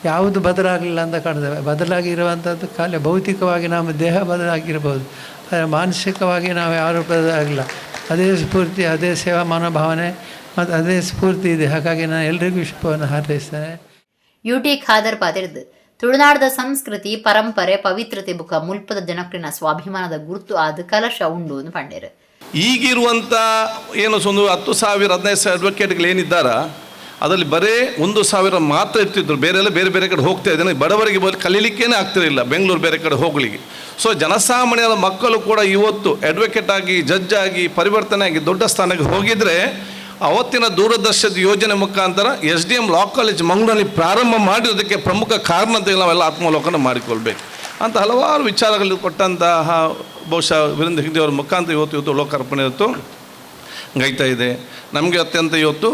S10: ಯಾವುದು ಬದಲಾಗಲಿಲ್ಲ ಅಂತ ಕಾಣ್ತೇವೆ. ಬದಲಾಗಿರುವಂಥದ್ದು ಖಾಲಿ ಭೌತಿಕವಾಗಿ ನಮ್ಮ ದೇಹ ಬದಲಾಗಿರ್ಬೋದು, ಆದರೆ ಮಾನಸಿಕವಾಗಿ ನಾವು ಯಾರೂ ಬದಲಾಗಿಲ್ಲ. ಅದೇ ಸ್ಫೂರ್ತಿ, ಅದೇ ಸೇವಾ ಮನೋಭಾವನೆ ಮತ್ತು ಅದೇ ಸ್ಫೂರ್ತಿ ಇದೆ. ಹಾಗಾಗಿ ನಾನು ಎಲ್ರಿಗೂ ಶುಭವನ್ನು ಹಾರೈಸ್ತೇನೆ.
S4: ಯುಟಿ ಖಾದರ್ ಪಾತಿರ್ದು ತುಳುನಾಡದ ಸಂಸ್ಕೃತಿ ಪರಂಪರೆ ಪವಿತ್ರತೆ ಬುಕ ಮುಲ್ಪದ ಜನಕ್ರಿನ ಸ್ವಾಭಿಮಾನದ ಗುರುತು ಆದ ಕಲಶ ಉಂಡು ಎಂದು ಪಂಡೇರು.
S11: ಈಗಿರುವಂಥ ಏನು ಒಂದು 10,000 15,000 ಅಡ್ವೊಕೇಟ್ಗಳು ಏನಿದ್ದಾರ ಅದರಲ್ಲಿ ಬರೇ 1,000 ಮಾತ್ರ ಇರ್ತಿದ್ರು, ಬೇರೆಲ್ಲ ಬೇರೆ ಬೇರೆ ಕಡೆ ಹೋಗ್ತಾ ಇದ್ದೇನೆ. ಬಡವರಿಗೆ ಬದಲು ಕಲೀಲಿಕ್ಕೇನೆ ಆಗ್ತಿರಲಿಲ್ಲ, ಬೆಂಗಳೂರು ಬೇರೆ ಕಡೆ ಹೋಗಲಿಕ್ಕೆ. ಸೊ ಜನಸಾಮಾನ್ಯರ ಮಕ್ಕಳು ಕೂಡ ಇವತ್ತು ಅಡ್ವೊಕೇಟ್ ಆಗಿ ಜಡ್ಜ್ ಆಗಿ ಪರಿವರ್ತನೆ ಆಗಿ ದೊಡ್ಡ ಸ್ಥಾನಕ್ಕೆ ಹೋಗಿದರೆ ಅವತ್ತಿನ ದೂರದರ್ಶನದ ಯೋಜನೆ ಮುಖಾಂತರ SDM law college ಮಂಗಳೂರಿನಲ್ಲಿ ಪ್ರಾರಂಭ ಮಾಡಿರೋದಕ್ಕೆ ಪ್ರಮುಖ ಕಾರಣ ಅಂತ ನಾವೆಲ್ಲ ಆತ್ಮಾವಲೋಕನ ಮಾಡಿಕೊಳ್ಬೇಕು ಅಂತ ಹಲವಾರು ವಿಚಾರಗಳು ಕೊಟ್ಟಂತಹ ಬಹುಶಃ ವೀರೇಂದ್ರ ಹೆಗ್ಗಡೆ ಅವರ ಮುಖಾಂತರ ಇವತ್ತು ಲೋಕಾರ್ಪಣೆ ಇವತ್ತು ಗೈತಾ ಇದೆ. ನಮಗೆ ಅತ್ಯಂತ ಇವತ್ತು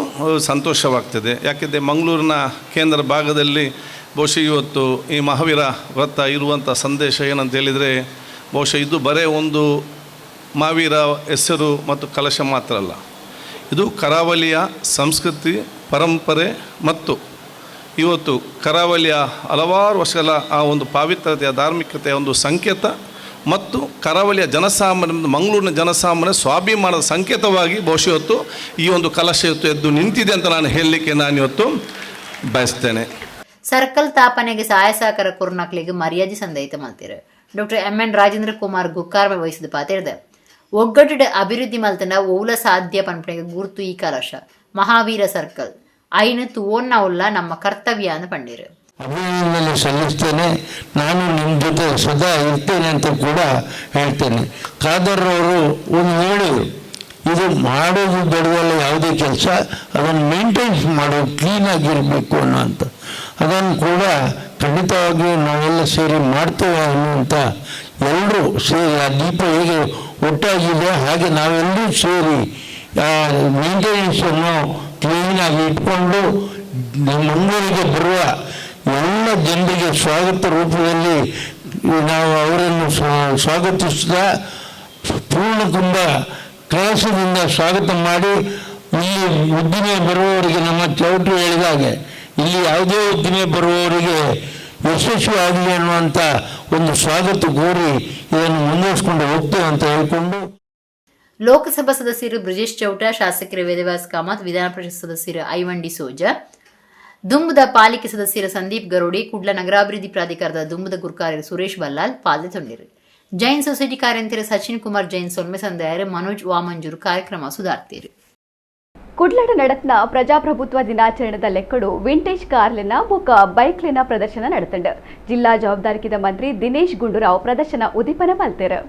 S11: ಸಂತೋಷವಾಗ್ತದೆ. ಯಾಕೆಂದರೆ ಮಂಗಳೂರಿನ ಕೇಂದ್ರ ಭಾಗದಲ್ಲಿ ಬಹುಶಃ ಇವತ್ತು ಈ ಮಹಾವೀರ ವ್ರತ ಇರುವಂಥ ಸಂದೇಶ ಏನಂತ ಹೇಳಿದರೆ, ಬಹುಶಃ ಇದು ಬರೇ ಒಂದು ಮಹಾವೀರ ಹೆಸರು ಮತ್ತು ಕಲಶ ಮಾತ್ರ ಅಲ್ಲ, ಇದು ಕರಾವಳಿಯ ಸಂಸ್ಕೃತಿ ಪರಂಪರೆ ಮತ್ತು ಇವತ್ತು ಕರಾವಳಿಯ ಹಲವಾರು ವರ್ಷಗಳ ಆ ಒಂದು ಪಾವಿತ್ರ್ಯತೆಯ ಧಾರ್ಮಿಕತೆಯ ಒಂದು ಸಂಕೇತ ಮತ್ತು ಕರಾವಳಿಯ ಜನಸಾಮಾನ್ಯ ಮಂಗಳೂರಿನ ಜನಸಾಮಾನ್ಯ ಸ್ವಾಭಿಮಾನದ ಸಂಕೇತವಾಗಿ ಬಹುಶಃ ಇವತ್ತು ಈ ಒಂದು ಕಲಶ ಇವತ್ತು ಎದ್ದು ನಿಂತಿದೆ ಅಂತ ನಾನು ಹೇಳಲಿಕ್ಕೆ ನಾನು ಇವತ್ತು ಬಯಸ್ತೇನೆ.
S4: ಸರ್ಕಲ್ ತಾಪನೆಗೆ ಸಹಾಯ ಸಹಕಾರ ಕೊರ್ನಕ್ಲಿಗೆ ಮರ್ಯಾದೆ ಸಂದಯಿತ ಮಲ್ತಿರು. ಡಾಕ್ಟರ್ ಎಂ ಎನ್ ರಾಜೇಂದ್ರ ಕುಮಾರ್ ಗುಕ್ಕಾರ್ಮೆ ವಹಿಸಿದ ಪಾತಿರ್ದೆ ಒಗ್ಗಟ್ಟು ಅಭಿವೃದ್ಧಿ ಮಲ್ತನ ಓಲ ಸಾಧ್ಯ ಪನ್ಪಣೆಗೆ ಗುರುತು ಈ ಕಲಶ ಮಹಾವೀರ ಸರ್ಕಲ್ ಐನು ತುವೋನ್ನ ಉಲ್ಲ ನಮ್ಮ ಕರ್ತವ್ಯ ಅಂತ ಪಂಡಿರು.
S12: ಅಭಿನಂದನೆ ಸಲ್ಲಿಸ್ತೇನೆ, ನಾನು ನಿಮ್ಮ ಜೊತೆ ಸದಾ ಇರ್ತೇನೆ ಅಂತ ಕೂಡ ಹೇಳ್ತೇನೆ. ಖಾದರ್ ಅವರು ಒಂದು ಹೇಳಿದರು, ಇದು ಮಾಡೋದು ದೊಡ್ಡದಲ್ಲ ಯಾವುದೇ ಕೆಲಸ, ಅದನ್ನು ಮೇಂಟೈನ್ಸ್ ಮಾಡೋದು ಕ್ಲೀನಾಗಿರಬೇಕು ಅನ್ನೋಂಥ, ಅದನ್ನು ಕೂಡ ಖಂಡಿತವಾಗಿಯೂ ನಾವೆಲ್ಲ ಸೇರಿ ಮಾಡ್ತೇವೆ ಅನ್ನುವಂಥ ಎಲ್ಲರೂ ಸೇರಿ ಆ ದೀಪ ಹೇಗೆ ಒಟ್ಟಾಗಿದೆ ಹಾಗೆ ನಾವೆಲ್ಲರೂ ಸೇರಿ ಆ ಮೇಂಟೆನೆನ್ಸನ್ನು ಕ್ಲೀನಾಗಿ ಇಟ್ಕೊಂಡು ಮಂಗಳೂರಿಗೆ ಬರುವ ಎಲ್ಲ ಜನರಿಗೆ ಸ್ವಾಗತ ರೂಪದಲ್ಲಿ ನಾವು ಅವರನ್ನು ಸ್ವಾಗತಿಸ್ತಾ ಪೂರ್ಣಕುಂಭ ಕಳಸದಿಂದ ಸ್ವಾಗತ ಮಾಡಿ ಇಲ್ಲಿ ಉದ್ದಿಮೆ ಬರುವವರಿಗೆ, ನಮ್ಮ ಚೌಟ್ರಿ ಹೇಳಿದಾಗೆ ಇಲ್ಲಿ ಯಾವುದೇ ಉದ್ದಿಮೆ ಬರುವವರಿಗೆ ಯಶಸ್ವಿ ಆಗಲಿ ಅನ್ನುವಂಥ ಒಂದು ಸ್ವಾಗತ ಕೋರಿ ಇದನ್ನು ಮುಂದುವರಿಸಿಕೊಂಡು ಹೋಗ್ತೇವೆ ಅಂತ ಹೇಳಿಕೊಂಡು.
S4: ಲೋಕಸಭಾ ಸದಸ್ಯರು ಬ್ರಿಜೇಶ್ ಚೌಟ, ಶಾಸಕರು ವೇದವ್ಯಾಸ್ ಕಾಮತ್, ವಿಧಾನ ಪರಿಷತ್ ಸದಸ್ಯರು ಐವನ್ ಡಿಸೋಜ, ದುಂಬುದ ಪಾಲಿಕೆ ಸದಸ್ಯರ ಸಂದೀಪ್ ಗರೋಡಿ, ಕುಡ್ಲ ನಗರಾಭಿವೃದ್ಧಿ ಪ್ರಾಧಿಕಾರದ ದುಂಬುದ ಗುರ್ಕಾರ್ಯರು ಸುರೇಶ್ ಬಲ್ಲಾಲ್ ಪಾಲ್ದೆ ತೊಂಡಿರು. ಜೈನ್ ಸೊಸೈಟಿ ಕಾರ್ಯಂತರ ಸಚಿನ್ ಕುಮಾರ್ ಜೈನ್ ಸೊಲ್ಮೆ ಸಂದಾಯರು, ಮನೋಜ್ ವಾಮಂಜೂರು ಕಾರ್ಯಕ್ರಮ ಸುಧಾರ್ತೀರು.
S1: ಕುಡ್ಲಡ ನಡತ್ನ ಪ್ರಜಾಪ್ರಭುತ್ವ ದಿನಾಚರಣೆದ ಲೆಕ್ಕಡು ವಿಂಟೇಜ್ ಕಾರ್ಲಿನ ಬೊಕ್ಕ ಬೈಕ್ಲಿನ ಪ್ರದರ್ಶನ ನಡೆತಂಡು. ಜಿಲ್ಲಾ ಜವಾಬ್ದಾರಿಕಿದ ಮಂತ್ರಿ ದಿನೇಶ್ ಗುಂಡೂರಾವ್ ಪ್ರದರ್ಶನ ಉದ್ದೀಪನ ಮಲ್ತೆರು.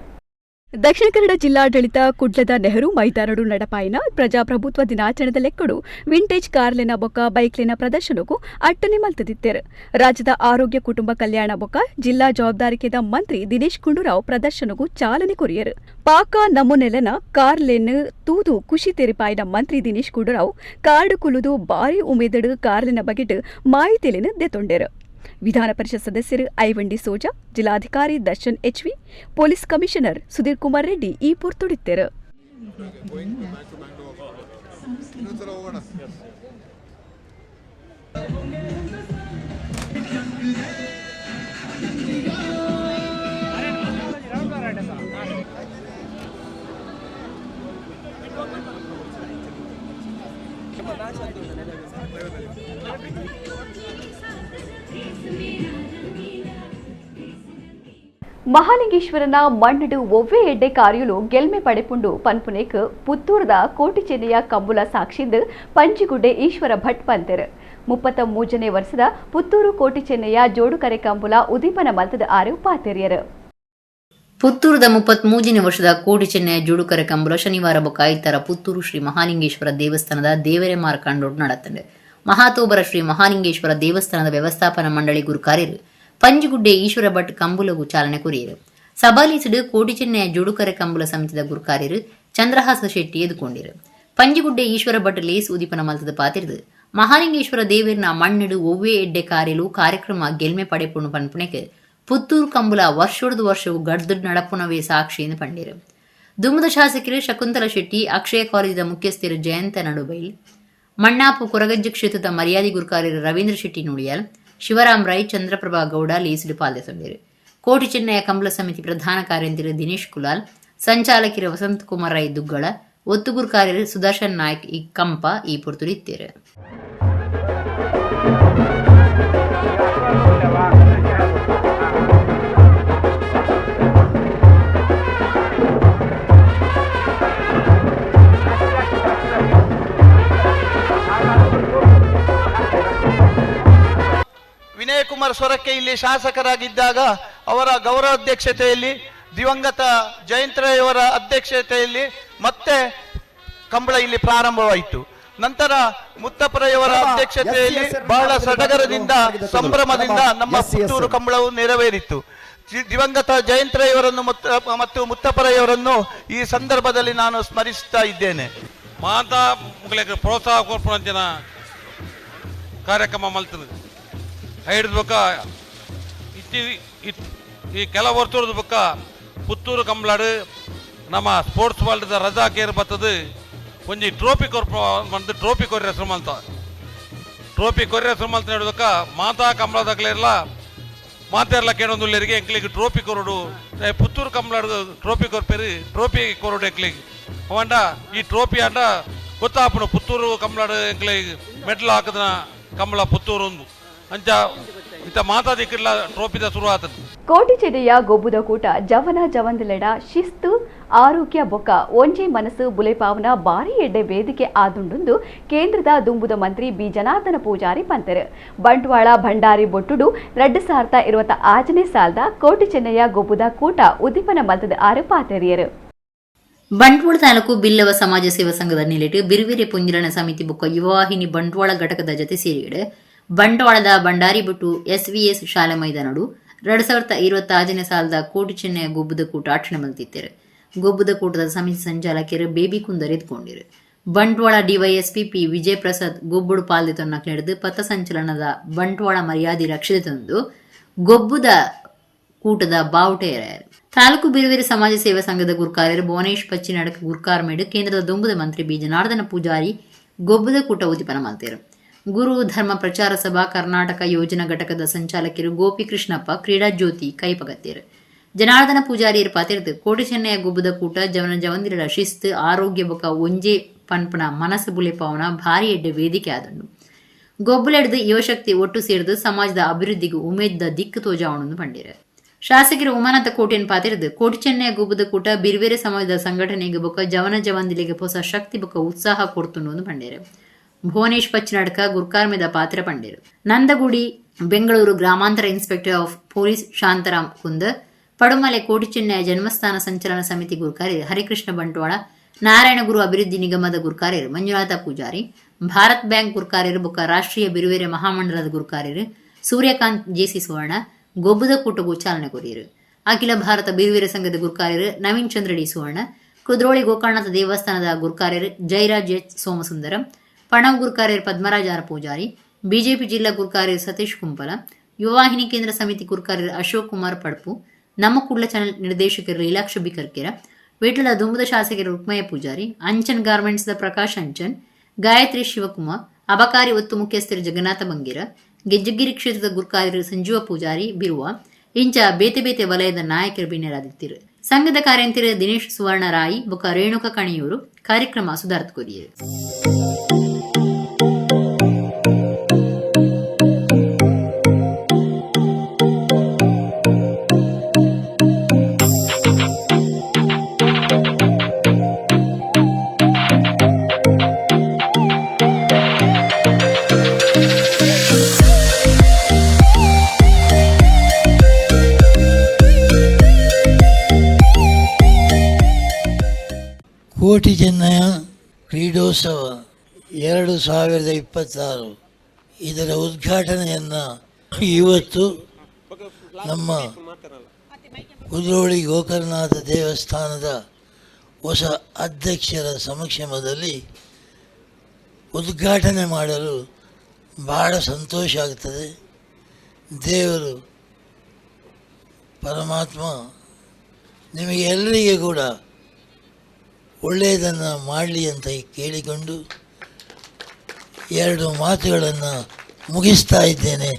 S1: ದಕ್ಷಿಣ ಕನ್ನಡ ಜಿಲ್ಲಾಡಳಿತ ಕುಡ್ಲದ ನೆಹರು ಮೈದಾನಡು ನಡಪಾಯಿನ ಪ್ರಜಾಪ್ರಭುತ್ವ ದಿನಾಚರಣೆದ ಲೆಕ್ಕಡು ವಿಂಟೇಜ್ ಕಾರ್ಲಿನ ಬೊಕ್ಕ ಬೈಕ್ಲಿನ ಪ್ರದರ್ಶನಕ್ಕೂ ಅಟ್ಟನೆ ಮಲ್ತದಿತ್ತೆರು. ರಾಜ್ಯದ ಆರೋಗ್ಯ ಕುಟುಂಬ ಕಲ್ಯಾಣ ಬೊಕ್ಕ ಜಿಲ್ಲಾ ಜವಾಬ್ದಾರಿಕೆದ ಮಂತ್ರಿ ದಿನೇಶ್ ಗುಂಡೂರಾವ್ ಪ್ರದರ್ಶನಕ್ಕೂ ಚಾಲನೆ ಕೊರಿಯರು. ಪಾಕ ನಮೂನೆಲೆನ ಕಾರ್ಲೆನ್ ತೂದು ಖುಷಿ ತೆರಿಪಾಯಿನ ಮಂತ್ರಿ ದಿನೇಶ್ ಗುಂಡೂರಾವ್ ಕಾರ್ಡು ಕುಲುದು ಬಾರಿ ಉಮೇದಡು ಕಾರ್ಲಿನ ಬಗೆಟ್ ಮಾಹಿತಿಯನ್ನು ದೆತೊಂಡೆರು. ವಿಧಾನ ಪರಿಷತ್ ಸದಸ್ಯರು ಐವನ್ ಡಿಸೋಜಾ, ಜಿಲ್ಲಾಧಿಕಾರಿ Darshan HV, police commissioner Sudhir Kumar Reddy ಈ ಪೊರ್ತುಡಿತ್ತೆರು. ಮಹಾಲಿಂಗೇಶ್ವರನ ಮಣ್ಣಡು ಒವ್ವೆ ಎಡ್ಡೆ ಕಾರ್ಯಲು ಗೆಲ್ಮೆ ಪಡೆಪುಂಡು ಪನ್ಪುನೇಕ್ ಪುತ್ತೂರದ ಕೋಟಿಚೆನೆಯ ಕಂಬುಲ ಸಾಕ್ಷಿಂದು ಪಂಜಿಗುಡ್ಡೆ ಈಶ್ವರ ಭಟ್ ಪಂತೆರು. 33ನೇ ವರ್ಷದ ಪುತ್ತೂರು ಕೋಟಿಚೆನ್ನೆಯ ಜೋಡುಕರೆ ಕಂಬುಲ ಉದೀಪನ ಮಲ್ತದ ಆರು ಪಾತೆರಿಯರು.
S4: ಪುತ್ತೂರದ 33ನೇ ವರ್ಷದ ಕೋಟಿಚೆನ್ನೆಯ ಜೋಡುಕರೆ ಕಂಬುಲ ಶನಿವಾರ ಬೊಕ್ಕ ಪುತ್ತೂರು ಶ್ರೀ ಮಹಾಲಿಂಗೇಶ್ವರ ದೇವಸ್ಥಾನದ ದೇವರೆ ಮಾರ್ಕಂಡೋಡ್ ನಡತಂಡು. ಮಹಾತೋಬರ ಶ್ರೀ ಮಹಾಲಿಂಗೇಶ್ವರ ದೇವಸ್ಥಾನದ ವ್ಯವಸ್ಥಾಪನಾ ಮಂಡಳಿ ಗುರುಕಾರ್ಯರು ಪಂಜಿಗುಡ್ಡೆ ಈಶ್ವರ ಭಟ್ ಕಂಬುಲಗು ಚಾಲನೆ ಕೊರಿಯರು. ಸಬಾಲೀಸುಡು ಕೋಟಿಚೆನ್ನೆಯ ಜೋಡುಕರೆ ಕಂಬುಲ ಸಮಿತಿದ ಗುರುಕಾರ್ಯರು ಚಂದ್ರಹಾಸ ಶೆಟ್ಟಿ ಎದುಕೊಂಡಿರು. ಪಂಜಿಗುಡ್ಡೆ ಈಶ್ವರ ಭಟ್ ಲೇಸ್ ಉದೀಪನ ಮಲ್ತದ ಪಾತಿರಿದು ಮಹಾಲಿಂಗೇಶ್ವರ ದೇವರ್ನ ಮಣ್ಣಡು ಒವ್ವೇ ಎಡ್ಡೆ ಕಾರ್ಯಲು ಕಾರ್ಯಕ್ರಮ ಗೆಲ್ಮೆ ಪಡೆಪುಣು ಪನ್ಪುಣೆಗೆ ಪುತ್ತೂರು ಕಂಬುಲ ವರ್ಷೊಡ್ದು ವರ್ಷವು ಗಡ್ದು ನಡಪುನವೇ ಸಾಕ್ಷಿ ಎಂದು ಪಂಡಿರು. ದುಮ್ಮದ ಶಾಸಕರು ಶಕುಂತಲ ಶೆಟ್ಟಿ, ಅಕ್ಷಯ ಕಾಲೇಜಿದ ಮುಖ್ಯಸ್ಥರು ಜಯಂತ ನಡುಬೈಲ್, ಮಣ್ಣಾಪು ಕೊರಗಜ್ಜೆ ಕ್ಷೇತ್ರದ ಮರ್ಯಾದೆ ಗುರುಕಾರ್ಯರು ರವೀಂದ್ರ ಶೆಟ್ಟಿ ನುಡಿಯಾಲ್, ಶಿವರಾಮ್ ರೈ, ಚಂದ್ರಪ್ರಭಾ ಗೌಡ ಲೇಸಿಡು ಪಾಲ್ಗೊಂಡಿರು. ಕೋಟಿ ಚೆನ್ನಯ ಕಂಬಳ ಸಮಿತಿ ಪ್ರಧಾನ ಕಾರ್ಯಂತಿರು ದಿನೇಶ್ ಕುಲಾಲ್, ಸಂಚಾಲಕಿರು ವಸಂತ ಕುಮಾರ್ ರೈ ದುಗ್ಗಳ, ಒತ್ತುಗುರು ಕಾರ್ಯರು ಸುದರ್ಶನ್ ನಾಯ್ಕ್ ಈ ಕಂಪ ಈ ಪೊರ್ತುಡಿತ್ತೇರು.
S13: ವಿನಯ್ ಕುಮಾರ್ ಸೊರಕೆ ಇಲ್ಲಿ ಶಾಸಕರಾಗಿದ್ದಾಗ ಅವರ ಗೌರವಾಧ್ಯಕ್ಷತೆಯಲ್ಲಿ, ದಿವಂಗತ ಜಯಂತರಯವರ ಅಧ್ಯಕ್ಷತೆಯಲ್ಲಿ ಮತ್ತೆ ಕಂಬಳ ಇಲ್ಲಿ ಪ್ರಾರಂಭವಾಯಿತು. ನಂತರ ಮುತ್ತಪ್ಪರಯವರ ಅಧ್ಯಕ್ಷತೆಯಲ್ಲಿ ಬಹಳ ಸಡಗರದಿಂದ ಸಂಭ್ರಮದಿಂದ ನಮ್ಮ ಪುತ್ತೂರು ಕಂಬಳವು ನೆರವೇರಿತು. ದಿವಂಗತ ಜಯಂತರಯವರನ್ನು ಮತ್ತು ಮುತ್ತಪ್ಪರಯವರನ್ನು ಈ ಸಂದರ್ಭದಲ್ಲಿ ನಾನು ಸ್ಮರಿಸುತ್ತಾ ಇದ್ದೇನೆ.
S14: ಮಾತಾ ಪ್ರೋತ್ಸಾಹ ಕೊರ್ಪುನಂಚಿನ ಕಾರ್ಯಕ್ರಮ ಮಲ್ತದೆ. ಐಡ್ದು ಬೊಕ್ಕ ಇತ್ತಿ ಈ ಕೆಲ ವರ್ಷದ ಬೊಕ್ಕ ಪುತ್ತೂರು ಕಂಬಳಾಡು ನಮ್ಮ ಸ್ಪೋರ್ಟ್ಸ್ ವರ್ಲ್ಡ್ದ ರಜಾ ಕೇರ್ ಬರ್ತದೆ. ಒಂಜಿ ಟ್ರೋಫಿ ಕೊರ್ಪ ಬಂದು ಟ್ರೋಫಿ ಕೊರ್ರೆ ಹೆಸರು ಮಲ್ತ ಟ್ರೋಫಿ ಕೊರ್ರೆ ಹೆಸರು ಮಲ್ತ ಹಿಡಿದಕ್ಕ ಮಾತಾ ಕಂಬಳದಾಗಲಿರಲ್ಲ ಮಾತೆರ್ಲ ಕೇಳೊಂದುಲ್ಲೇರಿಗೆ ಎಂಕ್ಲಿಗೆ ಟ್ರೋಫಿ ಕೊರಡು ಪುತ್ತೂರು ಕಂಬಳಾಡು ಟ್ರೋಫಿ ಕೊರ್ಪೇರಿ ಟ್ರೋಫಿ ಕೊರಡು ಎಂಕ್ಲಿಗೆ ಅವಂಡ ಈ ಟ್ರೋಫಿ ಅಂಡ ಗೊತ್ತಾಪುನು ಪುತ್ತೂರು ಕಂಬಳಾಡು ಎಂಕ್ಲಿಗೆ ಮೆಡ್ಲ್ ಹಾಕದನ ಕಂಬಳ ಪುತ್ತೂರು ಒಂದು ಅಂಚ ಇತ್ತ ಮಾತಾದಿಕ್ಕಿಲ್ಲ ಟ್ರೋಫಿದ ಶುರುವಾತದ್ದು.
S1: ಕೋಟಿಚೆನೆಯ ಗೊಬ್ಬುದ ಕೂಟ ಜವನ ಜವಂದಲೆಡ ಶಿಸ್ತು ಆರೋಗ್ಯ ಬೊಕ್ಕ ಒಂಜೆ ಮನಸ್ಸು ಬುಲೆಪಾವನ ಬಾರಿ ಎಡ್ಡೆ ವೇದಿಕೆ ಆದುಂಡುಂದು ಕೇಂದ್ರದ ದುಂಬುದ ಮಂತ್ರಿ ಬಿ ಜನಾರ್ದನ ಪೂಜಾರಿ ಪಂತರು. ಬಂಟ್ವಾಳ ಭಂಡಾರಿ ಬೊಟ್ಟುಡು 2026ನೇ ಸಾಲದ ಕೋಟಿಚೆನೆಯ ಗೊಬ್ಬುದ ಕೂಟ ಉದ್ದೀಪನ ಮಲ್ತದ ಆರು ಪಾತೆರಿಯರು.
S4: ಬಂಟ್ವಾಳ ತಾಲೂಕು ಬಿಲ್ಲವ ಸಮಾಜ ಸೇವಾ ಸಂಘದ ನಿಲೆಟು ಬಿರುವೆರೆ ಪುಂಜಿರಣ ಸಮಿತಿ ಬೊಕ್ಕ ಯುವವಾಹಿನಿ ಬಂಟ್ವಾಳ ಘಟಕದ ಜತೆ ಸೇರಿಯಡು ಬಂಟ್ವಾಳದ ಭಂಡಾರಿಬೊಟ್ಟು ಎಸ್ವಿಎಸ್ ಶಾಲೆ ಮೈದಾನಡು 2026ನೇ ಸಾಲದ ಕೋಟಿಚೆನ್ನೆಯ ಗೊಬ್ಬುದ ಕೂಟ ಆಚರಣೆ ಮಲ್ತಿತ್ತೇರು. ಗೊಬ್ಬುದ ಕೂಟದ ಸಮಿತಿ ಸಂಚಾಲಕರು ಬೇಬಿ ಕುಂದರ್ ಎದ್ಕೊಂಡಿರು. Bantwal DYSP P Vijay Prasad ಗೊಬ್ಬುಡು ಪಾಲ್ದೆತೊನ್ನಕ್ಲೆಡ್ದ್ ಪಥಸಂಚಲನದ ಬಂಟ್ವಾಳ ಮರ್ಯಾದೆ ರಕ್ಷಿತಂದು ಗೊಬ್ಬುದ ಕೂಟದ ಬಾವುಟ ಏರಾಯೆರ್. ತಾಲೂಕು ಬಿರುವೆರೆ ಸಮಾಜ ಸೇವಾ ಸಂಘದ ಗುರ್ಕಾರ್ಯರು ಭುವನೇಶ್ ಪಚ್ಚಿನಡಕ ಗುರ್ಕಾರ್ಮೇಡು ಕೇಂದ್ರದ ದುಂಬುದ ಮಂತ್ರಿ ಬಿ ಜನಾರ್ದನ ಪೂಜಾರಿ ಗೊಬ್ಬುದ ಕೂಟ ಉದಿಪನ ಮಲ್ತೆರು. ಗುರು ಧರ್ಮ ಪ್ರಚಾರ ಸಭಾ ಕರ್ನಾಟಕ ಯೋಜನಾ ಘಟಕದ ಸಂಚಾಲಕರು ಗೋಪಿಕೃಷ್ಣಪ್ಪ ಕ್ರೀಡಾ ಜ್ಯೋತಿ ಕೈಪಗತ್ತೇರು. ಜನಾರ್ದನ ಪೂಜಾರಿಯರು ಪಾತಿರ್ದು ಕೋಟಿ ಚೆನ್ನಯ್ಯ ಗೊಬ್ಬುದ ಕೂಟ ಜವನ ಜವಂದಿರಳ ಶಿಸ್ತು ಆರೋಗ್ಯ ಬೊಕ ಒಂಜೆ ಪನ್ಪುನ ಮನಸ್ಸು ಬುಲೆಪಾವನ ಭಾರಿ ಎಡ್ಡೆ ವೇದಿಕೆ ಆದುಂಡು. ಗೊಬ್ಬುಲೆಡ್ದು ಯುವಶಕ್ತಿ ಒಟ್ಟು ಸೇರ್ದು ಸಮಾಜದ ಅಭಿವೃದ್ಧಿಗೂ ಉಮೇದ್ದ ದಿಕ್ಕು ತೋಜಾವಣನ್ನು ಪಂಡಿರು. ಶಾಸಕರು ಉಮಾನಾಥ ಕೋಟೆನ್ ಪಾತಿರ್ದು ಕೋಟಿ ಚೆನ್ನಯ್ಯ ಗೊಬ್ಬುದ ಕೂಟ ಬಿರ್ವೇರೆ ಸಮಾಜದ ಸಂಘಟನೆಗೆ ಬೊಕ ಜವನ ಜವಂದಿಲಿಗೆ ಹೊಸ ಶಕ್ತಿ ಬೊಕ ಉತ್ಸಾಹ ಕೊಡ್ತುಂಡು ಪಂಡೇರು. ಭುವನೇಶ್ ಪಚ್ಚಿನಡ್ಕ ಗುರ್ಕಾರ್ಮೆದ ಪಾತ್ರ ಪಂಡೇರು. ನಂದಗುಡಿ ಬೆಂಗಳೂರು ಗ್ರಾಮಾಂತರ inspector of police Shantaram Kundar, Padumale Koti Chennaya ಜನ್ಮಸ್ಥಾನ ಸಂಚಲನ ಸಮಿತಿ ಗುರ್ಕಾರ್ಯರು ಹರಿಕೃಷ್ಣ ಬಂಟ್ವಾಳ, ನಾರಾಯಣಗುರು ಅಭಿವೃದ್ಧಿ ನಿಗಮದ ಗುರ್ಕಾರ್ಯರು ಮಂಜುನಾಥ ಪೂಜಾರಿ, ಭಾರತ್ ಬ್ಯಾಂಕ್ ಗುರ್ಕಾರ್ಯರು ಬೊಕ್ಕ ರಾಷ್ಟ್ರೀಯ ಬಿರುವೇರೆ ಮಹಾಮಂಡಲದ ಗುರ್ಕಾರ್ಯರು ಸೂರ್ಯಕಾಂತ್ ಜೆಸಿ ಸುವರ್ಣ ಗೊಬ್ಬುದ ಕೂಟಗೂ ಚಾಲನೆ ಕೊರಿಯರು. ಅಖಿಲ ಭಾರತ ಬಿರುವೇರೆ ಸಂಘದ ಗುರ್ಕಾರ್ಯರು ನವೀನ್ ಚಂದ್ರ ಡಿ ಸುವರ್ಣ, ಕುದ್ರೋಳಿ ಗೋಕರ್ಣನಾಥ ದೇವಸ್ಥಾನದ ಗುರ್ಕಾರ್ಯರು ಜಯರಾಜ್ ಎಚ್ ಸೋಮಸುಂದರಂ, ಪಣವು ಗುರ್ಕಾರ್ಯರು ಪದ್ಮರಾಜ್ ಆರ್ ಪೂಜಾರಿ, ಬಿಜೆಪಿ ಜಿಲ್ಲಾ ಗುರ್ಕಾರ್ಯರು ಸತೀಶ್ ಕುಂಪಲ, ಯುವವಾಹಿನಿ ಕೇಂದ್ರ ಸಮಿತಿ ಗುರ್ಕಾರ್ಯರು ಅಶೋಕ್ ಕುಮಾರ್ ಪಡ್ಪು, ನಮ್ಮ ಕುಡ್ಲ ಚಾನೆಲ್ ನಿರ್ದೇಶಕರು ಲೀಲಾಕ್ಷ ಬಿ ಕರ್ಕೆರ, ವಿಟ್ಲದ ದುಂಬುದ ಶಾಸಕರು ರುಕ್ಮಯ್ಯ ಪೂಜಾರಿ, ಅಂಚನ್ ಗಾರ್ಮೆಂಟ್ಸ್ದ ಪ್ರಕಾಶ್ ಅಂಚನ್, ಗಾಯತ್ರಿ ಶಿವಕುಮಾರ್, ಅಬಕಾರಿ ಒತ್ತು ಮುಖ್ಯಸ್ಥರು ಜಗನ್ನಾಥ ಬಂಗೇರ, ಗೆಜ್ಜಗಿರಿ ಕ್ಷೇತ್ರದ ಗುರ್ಕಾರ್ಯರು ಸಂಜೀವ ಪೂಜಾರಿ ಬಿರುವ, ಇಂಚ ಬೇತೆ ಬೇತೆ ವಲಯದ ನಾಯಕರು ಬಿನ್ನೆರಾದಿತ್ತಿರು. ಸಂಘದ ಕಾರ್ಯಂತಿರು ದಿನೇಶ್ ಸುವರ್ಣ ರಾಯಿ ಬೊಕ ರೇಣುಕ ಕಣಿಯೂರು ಕಾರ್ಯಕ್ರಮ ಸುಧಾರ್ತ್ ಕೊರಿಯರು.
S12: ಕೋಟಿ ಚೆನ್ನಯ ಕ್ರೀಡೋತ್ಸವ 2026 ಇದರ ಉದ್ಘಾಟನೆಯನ್ನು ಇವತ್ತು ನಮ್ಮ ಕುದ್ರೋಳಿ ಗೋಕರ್ಣನಾಥ ದೇವಸ್ಥಾನದ ಹೊಸ ಅಧ್ಯಕ್ಷರ ಸಮಕ್ಷಮದಲ್ಲಿ ಉದ್ಘಾಟನೆ ಮಾಡಲು ಬಹಳ ಸಂತೋಷ ಆಗ್ತದೆ. ದೇವರು ಪರಮಾತ್ಮ ನಿಮಗೆ ಎಲ್ಲರಿಗೆ ಕೂಡ ಒಳ್ಳೆಯದನ್ನು ಮಾಡಲಿ ಅಂತ ಕೇಳಿಕೊಂಡು ಎರಡು ಮಾತುಗಳನ್ನು ಮುಗಿಸ್ತಾ ಇದ್ದೇನೆ.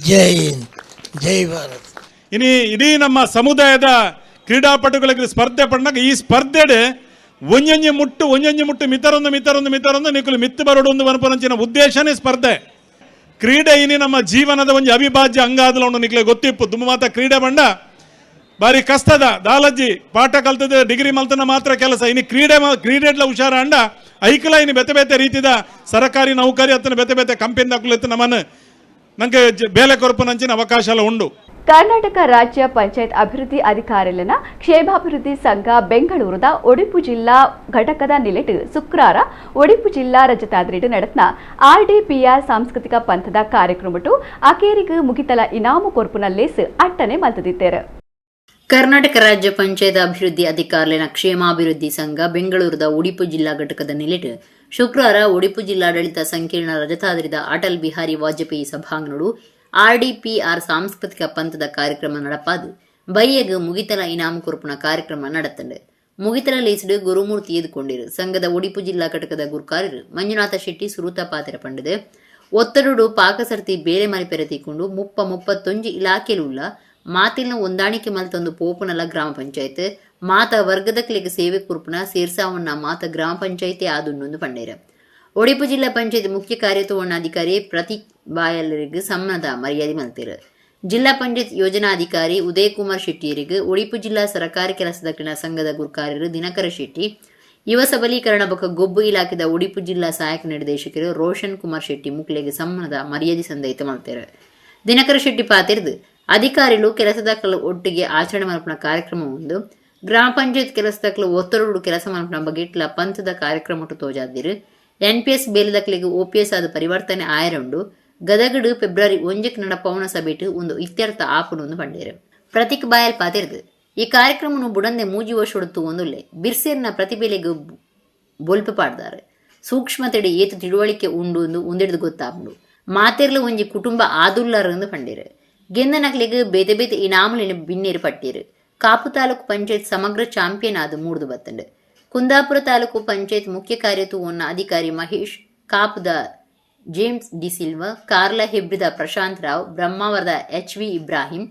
S12: ಜೈ ಹಿಂದ್, ಜೈ ಭಾರತ್.
S15: ಇನಿ ಇಡೀ ನಮ್ಮ ಸಮುದಾಯದ ಕ್ರೀಡಾಪಟುಗಳಿಗೆ ಸ್ಪರ್ಧೆ ಪಡ್ನಾಗ ಈ ಸ್ಪರ್ಧೆಡೆ ಒಂಜೊಂಜಿ ಮುಟ್ಟು ಒಂಜೊಂಜಿ ಮುಟ್ಟು ಮಿತರೊಂದು ಮಿತರೊಂದು ಮಿತರೊಂದು ನಿಕುಲು ಮಿತ್ತು ಬರೋಡು ಒಂದು ವನಪನಂಚಿನ ಉದ್ದೇಶನೇ ಸ್ಪರ್ಧೆ. ಕ್ರೀಡೆ ಇನಿ ನಮ್ಮ ಜೀವನದ ಒಂಜಿ ಅವಿಭಾಜ್ಯ ಅಂಗ ಆದಲ ನಿಕ್ಲೆ ಗೊತ್ತಿಪ್ಪು. ದುಂಬು ಮಾತ ಕ್ರೀಡೆ ಬಂಡ ಬಾರಿ ಕಷ್ಟದ ದಾಲಜ್ಜಿ ಪಾಠ ಕಲ್ತದ ಡಿಗ್ರಿ ಮಲ್ತನ ಮಾತ್ರ ಕೆಲಸ. ಇನ್ನು ಕ್ರೀಡೆ ಕ್ರೀಡೆಡ್ಲ ಹುಷಾರ ಅಂಡ ಐಕಲ ಇನ್ನು ಬೇತೆ ಬೇತೆ ರೀತಿದ ಸರಕಾರಿ ನೌಕರಿ ಅತ್ತನ ಬೇತೆ ಬೇತೆ ಕಂಪನಿ ದಾಖಲೆತ್ತು ನಮ್ಮನ್ನು ನಂಗೆ ಬೇಲೆ ಕೊರಪುನಂಚಿನ ಅವಕಾಶ ಎಲ್ಲ ಉಂಡು.
S1: ಕರ್ನಾಟಕ ರಾಜ್ಯ ಪಂಚಾಯತ್ ಅಭಿವೃದ್ಧಿ ಅಧಿಕಾರಿಲನ ಕ್ಷೇಮಾಭಿವೃದ್ಧಿ ಸಂಘ ಬೆಂಗಳೂರದ ಒಡಿಪು ಜಿಲ್ಲಾ ಘಟಕದ ನಿಲೆಟ್ ಶುಕ್ರವಾರ ಒಡಿಪು ಜಿಲ್ಲಾ ರಜತಾದ್ರಿಡ್ ನಡೆದ ಆರ್ಡಿಪಿಆರ್ ಸಾಂಸ್ಕೃತಿಕ ಪಂಥದ ಕಾರ್ಯಕ್ರಮಟು ಅಕೇರಿಗೂ ಮುಗಿತಲ ಇನಾಮು ಕೊರ್ಪುನ ಲೇಸ್ ಅಟ್ಟನೆ ಮಲ್ತದಿತ್ತೇರು.
S4: ಕರ್ನಾಟಕ ರಾಜ್ಯ ಪಂಚಾಯತ್ ಅಭಿವೃದ್ಧಿ ಅಧಿಕಾರಿನ ಕ್ಷೇಮಾಭಿವೃದ್ಧಿ ಸಂಘ ಬೆಂಗಳೂರದ ಒಡಿಪು ಜಿಲ್ಲಾ ಘಟಕದ ನಿಲೆಟ್ ಶುಕ್ರವಾರ ಒಡಿಪು ಜಿಲ್ಲಾಡಳಿತ ಸಂಕೀರ್ಣ ರಜತಾದ್ರಿದ ಅಟಲ್ ಬಿಹಾರಿ ವಾಜಪೇಯಿ ಸಭಾಂಗಣಡು ಆರ್ಡಿಪಿಆರ್ ಸಾಂಸ್ಕೃತಿಕ ಪಂಥದ ಕಾರ್ಯಕ್ರಮ நடப்பாது ಬೈಯಗ್ ಮುಗಿತಲ ಇನಾಮು ಕೊರ್ಪುನ ಕಾರ್ಯಕ್ರಮ நடತ್ತಂಡು. ಮುಗಿತಲ ಲೇಸಿಡು ಗುರುಮೂರ್ತಿ ಎದುಕೊಂಡಿರು. ಸಂಘದ ಒಡಿಪು ಜಿಲ್ಲಾ ಘಟಕದ ಗುರ್ಕಾರರು ಮಂಜುನಾಥ ಶೆಟ್ಟಿ ಸುರೂತ ಪಾತ್ರ ಪಂಡದು ಒತ್ತಡುಡು ಪಾಕಸರ್ತಿ ಬೇರೆ ಮರಿಪೆರೆ ತೀಕೊಂಡು 30-31 ಇಲಾಖೆಲುಳ್ಳ ಮಾತಿಲ್ನ ಹೊಂದಾಣಿಕೆ ಮಲ್ತೊಂದು ಪೋಪುನಲ ಗ್ರಾಮ ಪಂಚಾಯತ್ ಮಾತ ವರ್ಗದಕ್ಲೆಗ್ ಸೇವೆ ಕುರ್ಪುನ ಸೇರ್ಸಾವನ್ನ ಮಾತ ಗ್ರಾಮ ಪಂಚಾಯತಿ ಆದುಂಡು ಪಂಡೇರ. ಒಡಿಪು ಜಿಲ್ಲಾ ಪಂಚಾಯತ್ ಮುಖ್ಯ ಕಾರ್ಯತೋಣಾಧಿಕಾರಿ ಪ್ರತೀಕ್ ಬಾಯಲ್ಲರಿಗೆ ಸಮ್ಮದ ಮರ್ಯಾದೆ ಮಲ್ತೇರು. ಜಿಲ್ಲಾ ಪಂಚಾಯತ್ ಯೋಜನಾಧಿಕಾರಿ ಉದಯಕುಮಾರ್ ಶೆಟ್ಟಿಯರಿಗೆ ಒಡಿಪು ಜಿಲ್ಲಾ ಸರಕಾರಿ ಕೆಲಸದ ಸಂಘದ ಗುರ್ಕಾರ್ಯರು ದಿನಕರ ಶೆಟ್ಟಿ, ಯುವ ಸಬಲೀಕರಣ ಬೊಕ ಗೊಬ್ಬು ಇಲಾಖೆದ ಒಡಿಪು ಜಿಲ್ಲಾ ಸಹಾಯಕ ನಿರ್ದೇಶಕರು ರೋಷನ್ ಕುಮಾರ್ ಶೆಟ್ಟಿ ಮುಕ್ಲೆಗ್ ಸಮ್ಮನದ ಮರ್ಯಾದೆ ಸಂದೈತ ಮಲ್ತೇರು. ದಿನಕರ ಶೆಟ್ಟಿ ಪಾತಿರ್ದು ಅಧಿಕಾರಿಗಳು ಕೆಲಸದಾಕಲು ಒಟ್ಟಿಗೆ ಆಚರಣೆ ಮಲ್ಪುನ ಕಾರ್ಯಕ್ರಮ ಉಂದು. ಗ್ರಾಮ ಪಂಚಾಯತ್ ಕೆಲಸದಾಕಲು ಒತ್ತರಡು ಕೆಲಸ ಮಲ್ಪುನ ಬಗೆಟ್ಲ ಪಂಥದ ಕಾರ್ಯಕ್ರಮ ತೋಜಾದಿರು. ಎನ್ಪಿಎಸ್ ಬೇಲದಕ್ಲೆಗ್ ಓಪಿಎಸ್ ಆದ ಪರಿವರ್ತನೆ ಆಯರುಂಡು. ಗದಗಡು ಫೆಬ್ರವರಿ 1 ನಡಪವನ ಸಭೆಟ್ ಒಂದು ಇತ್ಯರ್ಥ ಆಪುನು ಪಂಡೇರು. ಪ್ರತೀಕ್ ಬಾಯಲ್ ಪಾತಿರ್ದು ಈ ಕಾರ್ಯಕ್ರಮನು ಬುಡಂದೆ 3 ವರ್ಷ ತೂವೊಂದುಲ್ಲೆ ಬಿರ್ಸೇರ್ನ ಪ್ರತಿಭೆಲೆಗ್ ಬೊಲ್ಪು ಪಾಡ್ದಾರೆ. ಸೂಕ್ಷ್ಮತೆಡ್ ಏತ್ ತಿಳುವಳಿಕೆ ಉಂಡು ಇಂದ್ ಉಂದೆಡ್ದ್ ಗೊತ್ತಾಪುಂಡು. ಮಾತೆರ್ಲ ಒಂಜಿ ಕುಟುಂಬ ಆದುಲ್ಲರ್ ಇಂದ್ ಪಂಡೆರ್. ಗೆಂದನಕ್ಲೆಗ್ ಬೇತೆ ಬೇತೆ ಇನಾಮುಲೆನ್ ಬಿನ್ನೆರ್ ಪಟ್ಟೆರ್. ಕಾಪು ತಾಲೂಕು ಪಂಚಾಯತ್ ಸಮಗ್ರ ಚಾಂಪಿಯನ್ ಆದ್ ಮೂಡ್ದು ಬತ್ತ್ಂಡ್. ಕುಂದಾಪುರ ತಾಲೂಕು ಪಂಚಾಯತ್ ಮುಖ್ಯ ಕಾರ್ಯ ತೂವೊನ್ನ ಅಧಿಕಾರಿ ಮಹೇಶ್, ಕಾಪುದ ಜೇಮ್ಸ್ ಡಿಸಿಲ್ವ, ಕಾರ್ಲ ಹೆಬ್ರಿದ ಪ್ರಶಾಂತ್ ರಾವ್, ಬ್ರಹ್ಮಾವರದ ಎಚ್ ವಿ ಇಬ್ರಾಹಿಂ,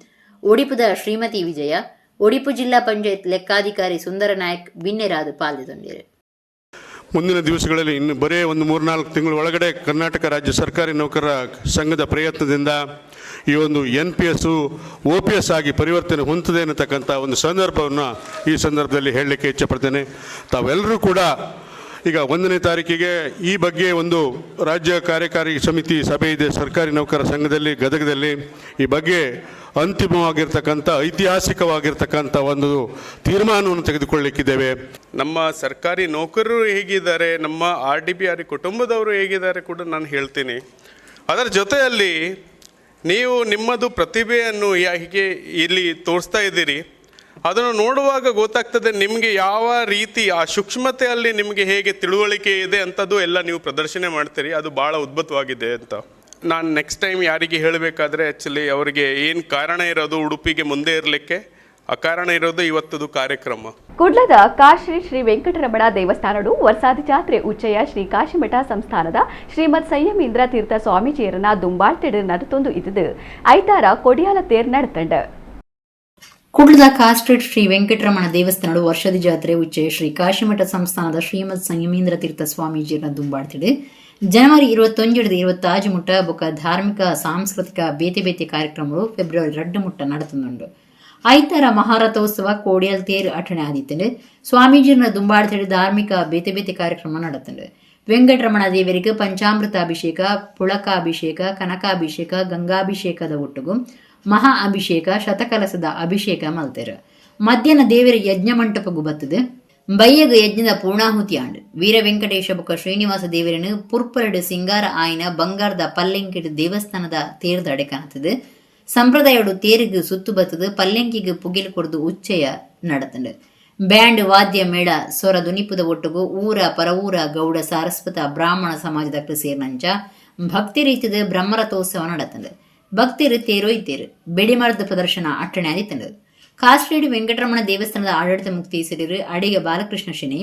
S4: ಒಡಿಪುದ ಶ್ರೀಮತಿ ವಿಜಯ, ಒಡಿಪು ಜಿಲ್ಲಾ ಪಂಚಾಯತ್ ಲೆಕ್ಕಾಧಿಕಾರಿ ಸುಂದರ ನಾಯಕ್ ಬಿನ್ನೆರಾದ್ ಪಾಲ್ದೆತೊಂಡೆರ್.
S16: ಮುಂದಿನ ದಿವಸಗಳಲ್ಲಿ ಇನ್ನು ಬರೇ ಒಂದು 3-4 ತಿಂಗಳ ಒಳಗಡೆ ಕರ್ನಾಟಕ ರಾಜ್ಯ ಸರ್ಕಾರಿ ನೌಕರರ ಸಂಘದ ಪ್ರಯತ್ನದಿಂದ ಈ ಒಂದು N P S O P S ಆಗಿ ಪರಿವರ್ತನೆ ಹೊಂದುತ್ತದೆ ಅನ್ನತಕ್ಕಂಥ ಒಂದು ಸಂದರ್ಭವನ್ನು ಈ ಸಂದರ್ಭದಲ್ಲಿ ಹೇಳಲಿಕ್ಕೆ ಇಚ್ಛೆಪಡ್ತೇನೆ. ತಾವೆಲ್ಲರೂ ಕೂಡ ಈಗ 1ನೇ ತಾರೀಕಿಗೆ ಈ ಬಗ್ಗೆ ಒಂದು ರಾಜ್ಯ ಕಾರ್ಯಕಾರಿ ಸಮಿತಿ ಸಭೆ ಇದೆ ಸರ್ಕಾರಿ ನೌಕರರ ಸಂಘದಲ್ಲಿ ಗದಗದಲ್ಲಿ. ಈ ಬಗ್ಗೆ ಅಂತಿಮವಾಗಿರ್ತಕ್ಕಂಥ ಐತಿಹಾಸಿಕವಾಗಿರ್ತಕ್ಕಂಥ ಒಂದು ತೀರ್ಮಾನವನ್ನು ತೆಗೆದುಕೊಳ್ಳಲಿಕ್ಕಿದ್ದೇವೆ.
S17: ನಮ್ಮ ಸರ್ಕಾರಿ ನೌಕರರು ಹೇಗಿದ್ದಾರೆ, ನಮ್ಮ ಆರ್ ಡಿ ಪಿ ಆರ್ ಕುಟುಂಬದವರು ಹೇಗಿದ್ದಾರೆ ಕೂಡ ನಾನು ಹೇಳ್ತೀನಿ. ಅದರ ಜೊತೆಯಲ್ಲಿ ನೀವು ನಿಮ್ಮದು ಪ್ರತಿಭೆಯನ್ನು ಹೇಗೆ ಇಲ್ಲಿ ತೋರಿಸ್ತಾ ಇದ್ದೀರಿ, ಅದನ್ನು ನೋಡುವಾಗ ಗೊತ್ತಾಗ್ತದೆ ನಿಮಗೆ ಯಾವ ರೀತಿ ಆ ಸೂಕ್ಷ್ಮತೆಯಲ್ಲಿ ನಿಮಗೆ ಹೇಗೆ ತಿಳುವಳಿಕೆ ಇದೆ ಅಂಥದ್ದು ಎಲ್ಲ ನೀವು ಪ್ರದರ್ಶನ ಮಾಡ್ತೀರಿ. ಅದು ಭಾಳ ಅದ್ಭುತವಾಗಿದೆ ಅಂತ ನಾನು ನೆಕ್ಸ್ಟ್ ಟೈಮ್ ಯಾರಿಗೆ ಹೇಳಬೇಕಾದ್ರೆ ಆ್ಯಕ್ಚುಲಿ ಅವರಿಗೆ ಏನು ಕಾರಣ ಇರೋದು ಉಡುಪಿಗೆ ಮುಂದೆ ಇರಲಿಕ್ಕೆ, ಆ ಕಾರಣ ಇರೋದು ಇವತ್ತದು ಕಾರ್ಯಕ್ರಮ.
S1: ಕುಡ್ಲದ ಕಾಶಿ ಶ್ರೀ ವೆಂಕಟರಮಣ ದೇವಸ್ಥಾನಡು ವರ್ಸಾದಿ ಜಾತ್ರೆ ಉಚ್ಚಯ ಶ್ರೀ ಕಾಶಿಮಠ ಸಂಸ್ಥಾನದ ಶ್ರೀಮದ್ ಸಂಯಮೀಂದ್ರ ತೀರ್ಥ ಸ್ವಾಮೀಜಿಯರನ್ನ ದುಂಬಾಳ್ತೆಡು ನಡತೊಂದು ಇದ್ದದು ಐತಾರ ಕೊಡಿಯಾಲ ತೇರ್ ನಡತಂಡ.
S4: ಕುಡ್ಲದ ಕಾಸ್ಟ್ರೀಟ್ ಶ್ರೀ ವೆಂಕಟರಮಣ ದೇವಸ್ಥಾನಡು ವರ್ಷದ ಜಾತ್ರೆ ಉಚ್ಚಯ ಶ್ರೀ ಕಾಶಿಮಠ ಸಂಸ್ಥಾನದ ಶ್ರೀಮದ್ ಸಂಯಮೀಂದ್ರ ತೀರ್ಥ ಸ್ವಾಮೀಜಿಯರನ್ನ ದುಂಬಾಳ್ತಿಡು ಜನವರಿ 21 26 ಮುಟ್ಟ ಬೊಕ ಧಾರ್ಮಿಕ ಸಾಂಸ್ಕೃತಿಕ ಬೇತೆ ಬೇತೆ ಕಾರ್ಯಕ್ರಮಗಳು ಫೆಬ್ರವರಿ 2 ಮುಟ್ಟ ನಡತುಂಡು. ಐತರ ಮಹಾರಥೋತ್ಸವ ಕೋಡಿಯಲ್ ತೇರು ಅಠಣೆ ಆದಿತ್ತಂಡು. ಸ್ವಾಮೀಜಿಯರನ್ನ ದುಂಬಾಡ್ತಿಡು ಧಾರ್ಮಿಕ ಬೇತೆ ಬೇತೆ ಕಾರ್ಯಕ್ರಮ ನಡತಂಡು. ವೆಂಕಟರಮಣ ದೇವರಿಗೆ ಪಂಚಾಮೃತ ಅಭಿಷೇಕ, ಪುಳಕಾಭಿಷೇಕ, ಕನಕಾಭಿಷೇಕ, ಗಂಗಾಭಿಷೇಕದ ಒಟ್ಟುಗು ಮಹಾ ಅಭಿಷೇಕ, ಶತಕಲಸದ ಅಭಿಷೇಕ ಮಲ್ತೆರು. ಮಧ್ಯಾಹ್ನ ದೇವರ ಯಜ್ಞ ಮಂಟಪಗು ಬತ್ತದೆ ಬಯ್ಯಗ ಯಜ್ಞದ ಪೂರ್ಣಾಹುತಿ ಆಂಡ್. ವೀರ ವೆಂಕಟೇಶ ಬೊಕ ಶ್ರೀನಿವಾಸ ದೇವರನ್ನು ಪುರ್ಪರಡು ಸಿಂಗಾರ ಆಯ್ನ ಬಂಗಾರದ ಪಲ್ಲೆಂಕಿಡು ದೇವಸ್ಥಾನದ ತೇರ್ದಡೆ ಕಾಣುತ್ತದೆ. ಸಂಪ್ರದಾಯಡು ತೇರಿಗು ಸುತ್ತು ಬತ್ತದು ಪಲ್ಲೆಂಕಿಗೆ ಪುಗಿಲು ಕೊಡ್ದು ಉಚ್ಚಯ ನಡತಂಡು. ಬ್ಯಾಂಡ್ ವಾದ್ಯ ಮೇಳ ಸ್ವರ ದುನಿಪುದ ಒಟ್ಟುಗು ಊರ ಪರವೂರ ಗೌಡ ಸಾರಸ್ವತ ಬ್ರಾಹ್ಮಣ ಸಮಾಜದ ಸೇರ್ನಂಚ ಭಕ್ತಿ ರೀತಿದ ಬ್ರಹ್ಮರಥೋತ್ಸವ ನಡತಂಡು. ಭಕ್ತರು ತೇರೋಯ್ತೇರು ಬೆಡಿಮರದ ಪ್ರದರ್ಶನ ಅಟ್ಟಣೆ ಆದಿತ್ತಂಡು. ಕಾಸ್ಟ್ರೇಡಿ ವೆಂಕಟರಮಣ ದೇವಸ್ಥಾನದ ಆಡಳಿತ ಮುಕ್ತೇಸರರು ಅಡಿಗ Balakrishna ಶೆಣಿ,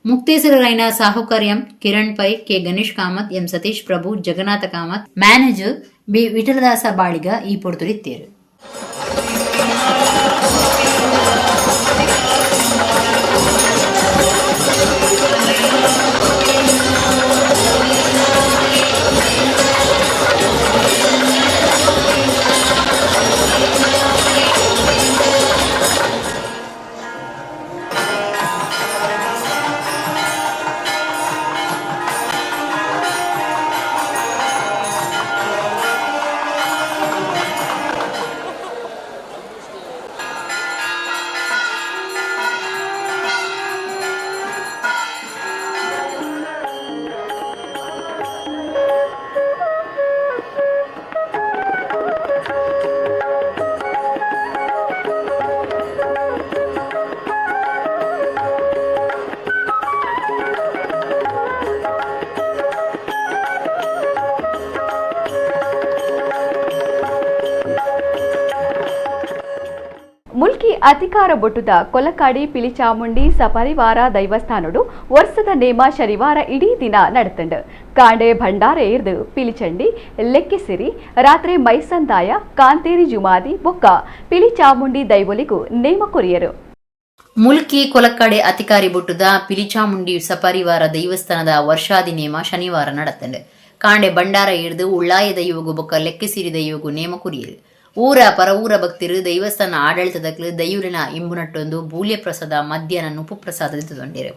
S4: ಮುಕ್ತೇಸರರಾಯನ Sahukar M Kiran Pai, K Ganesh Kamath, M Satish Prabhu, Jagannatha Kamath, manager B Vitthaladasa Baliga ಈ ಪೊರ್ತುಡಿತ್ತೇರು.
S1: ಮುಲ್ಕಿ ಅಧಿಕಾರ ಬೊಟ್ಟುದ ಕೊಲಕಾಡಿ ಪಿಲಿಚಾಮುಂಡಿ ಸಪರಿವಾರ ದೈವಸ್ಥಾನಡು ವರ್ಷದ ನೇಮ ಶನಿವಾರ ಇಡೀ ದಿನ ನಡತಂಡು. ಕಾಂಡೆ ಭಂಡಾರ ಏರ್ದು ಪಿಲಿಚಂಡಿ ಲೆಕ್ಕಿಸಿರಿ, ರಾತ್ರಿ ಮೈಸಂದಾಯ ಕಾಂತೇರಿ ಜುಮಾದಿ ಬೊಕ್ಕ ಪಿಲಿಚಾಮುಂಡಿ ದೈವೊಲಿಗೂ ನೇಮ ಕೊರಿಯರು.
S4: ಮುಲ್ಕಿ ಕೊಲಕ್ಕಾಡೆ ಅಧಿಕಾರಿ ಬೊಟ್ಟುದ ಪಿಲಿಚಾಮುಂಡಿ ಸಪರಿವಾರ ದೈವಸ್ಥಾನದ ವರ್ಷಾದಿ ನೇಮ ಶನಿವಾರ ನಡತಂಡು. ಕಾಂಡೆ ಭಂಡಾರ ಏರ್ದು ಉಳ್ಳಾಯ ದೈವಗು ಬೊಕ್ಕ ಲೆಕ್ಕಿಸಿರಿ ದೈವಗು ನೇಮ ಕೊರಿಯರು. ಊರ ಪರವೂರ ಭಕ್ತರು ದೈವಸ್ಥಾನ ಆಡಳಿತದಕ್ಲು ದೈವಲಿನ ಇಂಬುನಟ್ಟೊಂದು ಬೂಲ್ಯ ಪ್ರಸಾದ ಮಧ್ಯಾಹ್ನ ನುಪ್ಪು ಪ್ರಸಾದ ತೊಂಡಿರು.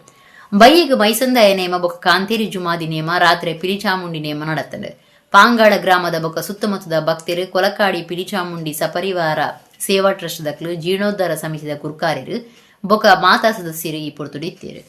S4: ಬೈಯಿಗ್ ಮೈಸಂದಾಯ ನೇಮ ಬೊಕ್ಕ ಕಾಂತೇರಿ ಜುಮಾದಿ ನೇಮ ರಾತ್ರಿ ಪಿಲಿಚಾಮುಂಡಿ ನೇಮ ನಡತ್ತಂಡು. ಪಾಂಗಾಳ ಗ್ರಾಮದ ಬೊಕ್ಕ ಸುತ್ತಮುತ್ತದ ಭಕ್ತರು ಕೊಲಕಾಡಿ ಪಿಲಿಚಾಮುಂಡಿ ಸಪರಿವಾರ ಸೇವಾ ಟ್ರಸ್ಟ್ ದಕ್ಲು ಜೀರ್ಣೋದ್ಧಾರ ಸಮಿತಿದ ಕುರ್ಕಾರ್ಯರು ಬೊಕ್ಕ ಮಾತಾ ಸದಸ್ಯರು ಈ ಪೊರ್ತುಡಿತ್ತೇರು.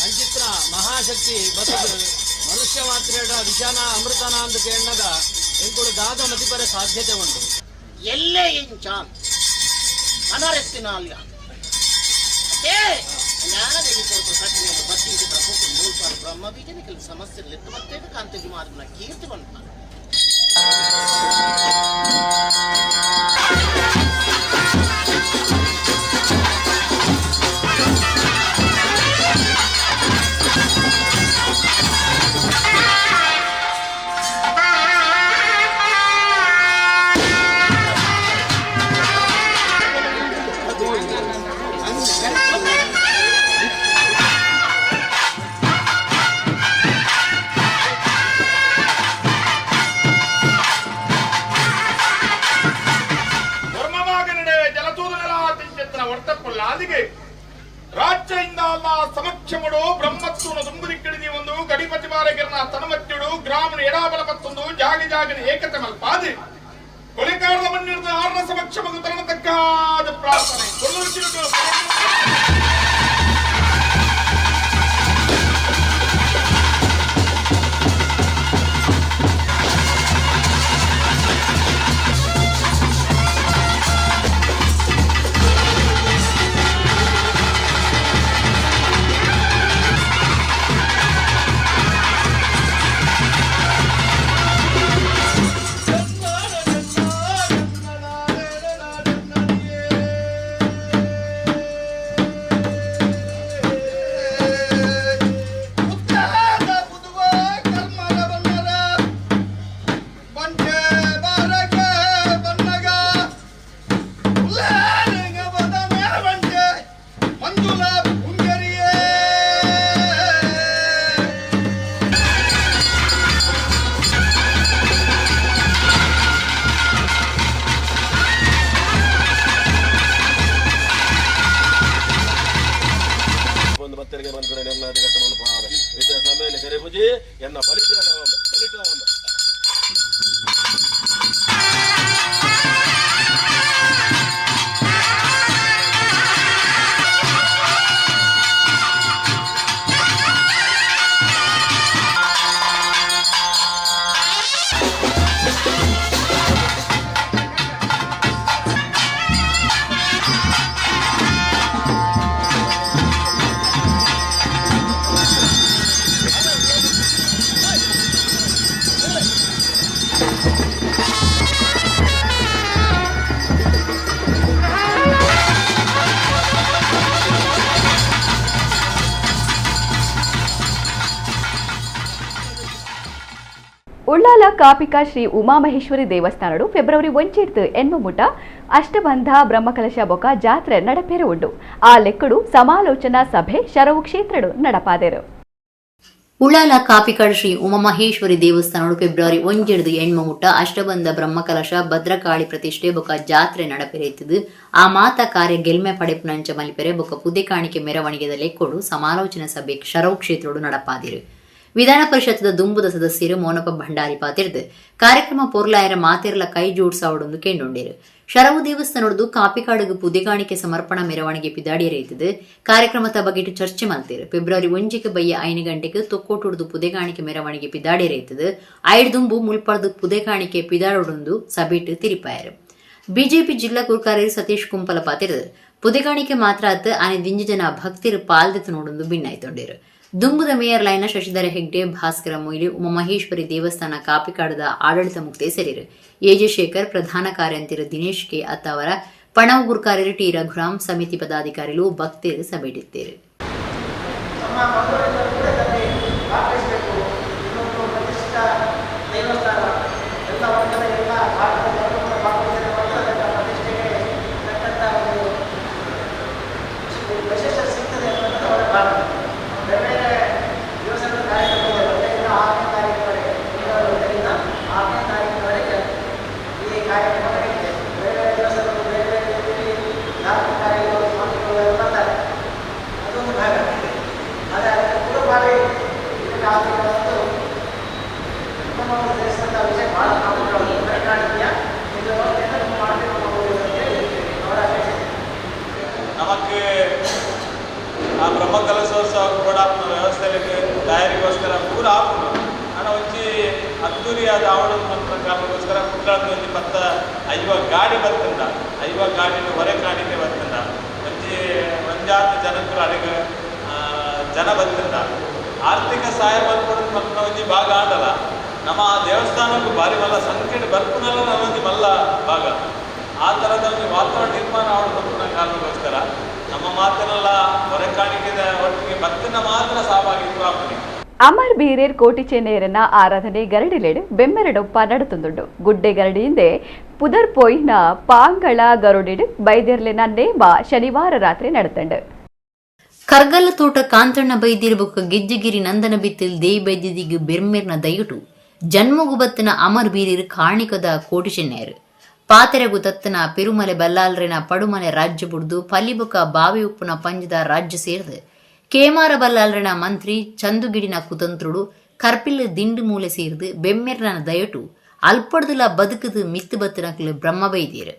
S18: ಅಂಚಿತ್ರ ಮಹಾಶಕ್ತಿ ಬತ್ತದು ಮನುಷ್ಯ ಮಾತ್ರೇಡ ವಿಷಾನ ಅಮೃತನ ಅಂತ ಕೇಳಿದಾಗ ಎಂಕುಳು ದಾದ ಮತಿಪರ ಸಾಧ್ಯತೆ ಉಂಟು.
S19: ಎಲ್ಲೇ ಇಂಚಾನ್ ಅನರೆತ್ತಿನಾಲ್ಯ ಅದೇ ಜ್ಞಾನದೇವಿ ಕೊರತು ಕಟ್ಟಿನ ಬತ್ತಿ ಪ್ರಭು ಮೂಲ್ಪಾರು ಬ್ರಹ್ಮ ಬೀಜನ ಕೆಲವು ಸಮಸ್ಯೆ ಲೆತ್ತು ಮತ್ತೆ ಕಾಂತಿಗೆ ಮಾರ್ಗನ ಕೀರ್ತಿ ಬಂದ.
S20: ಸಮಕ್ಷಮುಡು ಬ್ರಹ್ಮತ್ವನು ದುಂಬುದಿಕ್ಕಿಡಿದಿ ಒಂದು ಗಡಿಪತಿ ಬಾರಗಿರನ ತನಮತ್ಯುಡು ಗ್ರಾಮಣ ಎಡಾಬಲ ಪತ್ತೊಂದು ಜಾಗಿ ಜಾಗನ ಏಕತೆ ಮಲ್ಪಾದಿ ಕೊಲೆಕಾರದ ಮಣ್ಣಿರದ ಆರನ ಸಮಕ್ಷಮಗು ತರನ ತಕ್ಕಾದ ಪ್ರಾರ್ಥನೆ.
S1: ಉಳ್ಳಾಲ ಕಾಪಿಕಾ ಶ್ರೀ ಉಮಾಮಹೇಶ್ವರಿ ದೇವಸ್ಥಾನಡು ಫೆಬ್ರವರಿ 1 ಎನ್ನುಮುಟ ಅಷ್ಟಬಂಧ ಬ್ರಹ್ಮಕಲಶ ಬೊಕ ಜಾತ್ರೆ ನಡಪೇರು ಉಂಡು. ಆ ಲೆಕ್ಕಡು ಸಮಾಲೋಚನಾ ಸಭೆ ಶರವು ಕ್ಷೇತ್ರಡು ನಡಪಾದೆರು.
S4: ಉಳ್ಳಾಲ ಕಾಪಿಕಾಡ್ ಶ್ರೀ ಉಮಾಮಹೇಶ್ವರಿ ದೇವಸ್ಥಾನಡು ಫೆಬ್ರವರಿ 1 ಎಣ್ಮುಟ ಅಷ್ಟಬಂಧ ಬ್ರಹ್ಮಕಲಶ ಭದ್ರಕಾಳಿ ಪ್ರತಿಷ್ಠೆ ಬೊಕ ಜಾತ್ರೆ ನಡಪೆರೆಯುತ್ತದೆ. ಆ ಮಾತಾ ಕಾರ್ಯ ಗೆಲ್ಮೆ ಪಡೆಪುನಂಚ ಮಲಿಪೆರೆ ಬೊಕ ಪುದೆ ಕಾಣಿಕೆ ಮೆರವಣಿಗೆದ ಲೆಕ್ಕೊಡು ಸಮಾಲೋಚನಾ ಸಭೆ ಶರವು ಕ್ಷೇತ್ರಡು ನಡಪಾದಿರು. ವಿಧಾನ ಪರಿಷತ್ದ ದುಂಬುದ ಸದಸ್ಯರು ಮೋನಪ್ಪ ಭಂಡಾರಿ ಪಾತಿರ್ದು ಕಾರ್ಯಕ್ರಮ ಪೊರ್ಲಾಯರ ಮಾತೆರ್ಲ ಕೈ ಜೋಡ್ಸಾವಡೊಂದು ಕೇಂಡೊಂಡೇರು. ಶರವು ದೇವಸ್ಥಾನೊಡ್ದು ಕಾಪಿಕಾಡುಗು ಪುದೆಗಾಣಿಕೆ ಸಮರ್ಪಣಾ ಮೆರವಣಿಗೆ ಪಿದಾಡಿಯರೈತದು. ಕಾರ್ಯಕ್ರಮದ ಬಗೆಟ್ ಚರ್ಚೆ ಮಲ್ತೇರು. ಫೆಬ್ರವರಿ 1 ಬಯ್ಯ 5 ಗಂಟೆಗೆ ತೊಕ್ಕೋಟುಡ್ದು ಪುದೆಗಾಣಿಕೆ ಮೆರವಣಿಗೆ ಪಿದಾಡಿಯರೈತದು. ಐಡ್ದುಂಬು ಮುಲ್ಪಡ್ದು ಪುದೆಗಾಣಿಕೆ ಪಿದಾಡೊಡೊಂದು ಸಭೆಟ್ ತಿರಿಪಾಯರು. ಬಿಜೆಪಿ ಜಿಲ್ಲಾ ಕುರ್ಕಾರ್ಯರು ಸತೀಶ್ ಕುಂಪಲ ಪಾತಿರ್ದು ಪುದೆಗಾಣಿಕೆ ಮಾತ್ರ ಅತ್ ಆನೆ ದಿಂಜ ಜನ ಭಕ್ತಿರು ಪಾಲ್ದೆತ್ತು ನೋಡೊಂದು ಬಿನ್ನಾಯ್ತೊಂಡೇರು. ದುಂಬುದ ಮೇಯರ್ ಲೈನ ಶಶಿಧರ ಹೆಗ್ಡೆ, ಭಾಸ್ಕರ ಮೊಯ್ಲಿ, ಉಮಾಮಹೇಶ್ವರಿ ದೇವಸ್ಥಾನ ಕಾಪಿಕಾಡದ ಆಡಳಿತ ಮುಕ್ತೆ ಸೇರಿರು. ಎಜೆ ಶೇಖರ್, ಪ್ರಧಾನ ಕಾರ್ಯಂತಿರು ದಿನೇಶ್ ಕೆ ಅತ್ತವರ, ಪಣವು ಗುರ್ಕಾರ್ಯರು ಟಿ ರಘುರಾಮ್, ಸಮಿತಿ ಪದಾಧಿಕಾರಿಗಳು ಭಕ್ತರು ಸಭೆಯಿಟ್ಟಿದ್ದರು.
S19: ಅದು
S21: ಕುಡ್ಲಾದ ಒಂಜಿ ಪತ್ತ ಐವ ಗಾಡಿ ಬರ್ತಂಡ ಐವ ಗಾಡಿನ ಹೊರೆ ಕಾಣಿಕೆ ಬರ್ತಂಡ ಒಂಜಿ ಒಂಜಾತ ಜನಕ್ಕುಲು ಅಡೆಗ್ ಜನ ಬರ್ತಂಡ ಆರ್ಥಿಕ ಸಹಾಯ ಮಲ್ಪೊಡು ಮಲ್ಪುನ ಒಂಜಿ ಭಾಗ ಆಂಡಲ ನಮ್ಮ ಆ ದೇವಸ್ಥಾನಕ್ಕೂ ಭಾರಿ ಮಲ್ಲ ಸಂಖ್ಯೆ ಬರ್ಪುನಲ್ಲ ಒಂಜಿ ಮಲ್ಲ ಭಾಗ ಆ ಥರದ ಒಂದು ವಾತಾವರಣ ನಿರ್ಮಾಣ ಆವಡ್ ಕಾರಣಕ್ಕೋಸ್ಕರ ನಮ್ಮ ಮಾತನ್ನೆಲ್ಲ ಹೊರೆ ಕಾಣಿಕೆದ ಒಟ್ಟಿಗೆ ಭಕ್ತನ ಮಾತ್ರ ಸಹಭಾಗಿತ್ವ ಆಪುನಿ.
S1: ಅಮರ್ ಬೀರೇರ್ ಕೋಟಿಚೆನ್ನೇರನ ಆರಾಧನೆ ಗರಡಿಲೇಡು ಬೆಮ್ಮೆರಡೊಪ್ಪ ನಡತುಂದುಂಡು. ಗುಡ್ಡೆ ಗರಡಿಯಿಂದೆ ಪುದರ್ಪೊಯ್ನ ಪಾಂಗಳ ಗರುಡಿಡು ಬೈದೆರ್ಲೆನ ನೇಮ ಶನಿವಾರ ರಾತ್ರಿ ನಡತಂಡು.
S4: ಕರ್ಗಲ್ಲ ತೋಟ ಕಾಂತಣ್ಣ ಬೈದಿರ್ ಬೊಕ್ಕ ಗೆಜ್ಜೆಗಿರಿ ನಂದನ ಬಿತ್ತಿಲ್ ದೇಯಿ ಬೈದ್ಯದಿಗ್ ಬೆರ್ಮೆರ್ನ ದಯುಟು ಜನ್ಮಗು ಬತ್ತನ ಅಮರ್ ಬೀರಿರ್ ಕಾಣಿಕದ ಕೋಟಿಚೆನ್ನೇರು ಪಾತೆರಗು ತತ್ತನ ಪೆರುಮಲೆ ಬಲ್ಲಾಲ್ರೆನ ಪಡುಮಲೆ ರಾಜ್ಯ ಬುಡ್ದು ಪಲ್ಲಿಬೊಕ್ಕ ಬಾವಿ ಉಪ್ಪುನ ಪಂಜದ ರಾಜ್ಯ ಸೇರ್ದು ಕೇಮಾರ ಬಲ್ಲಾಲ್ರೆನ ಮಂತ್ರಿ ಚಂದುಗಿಡಿನ ಕುತಂತ್ರುಡು ಕರ್ಪಿಲ್ ದಿಂಡು ಮೂಲೆ ಸೇರ್ದು ಬೆಮ್ಮೆರ್ನ ದಯಟು ಅಲ್ಪಡ್ದುಲ ಬದುಕುದು ಮಿತ್ತು ಬತ್ತನಕ್ಲು ಬ್ರಹ್ಮ ಬೈದೀರು.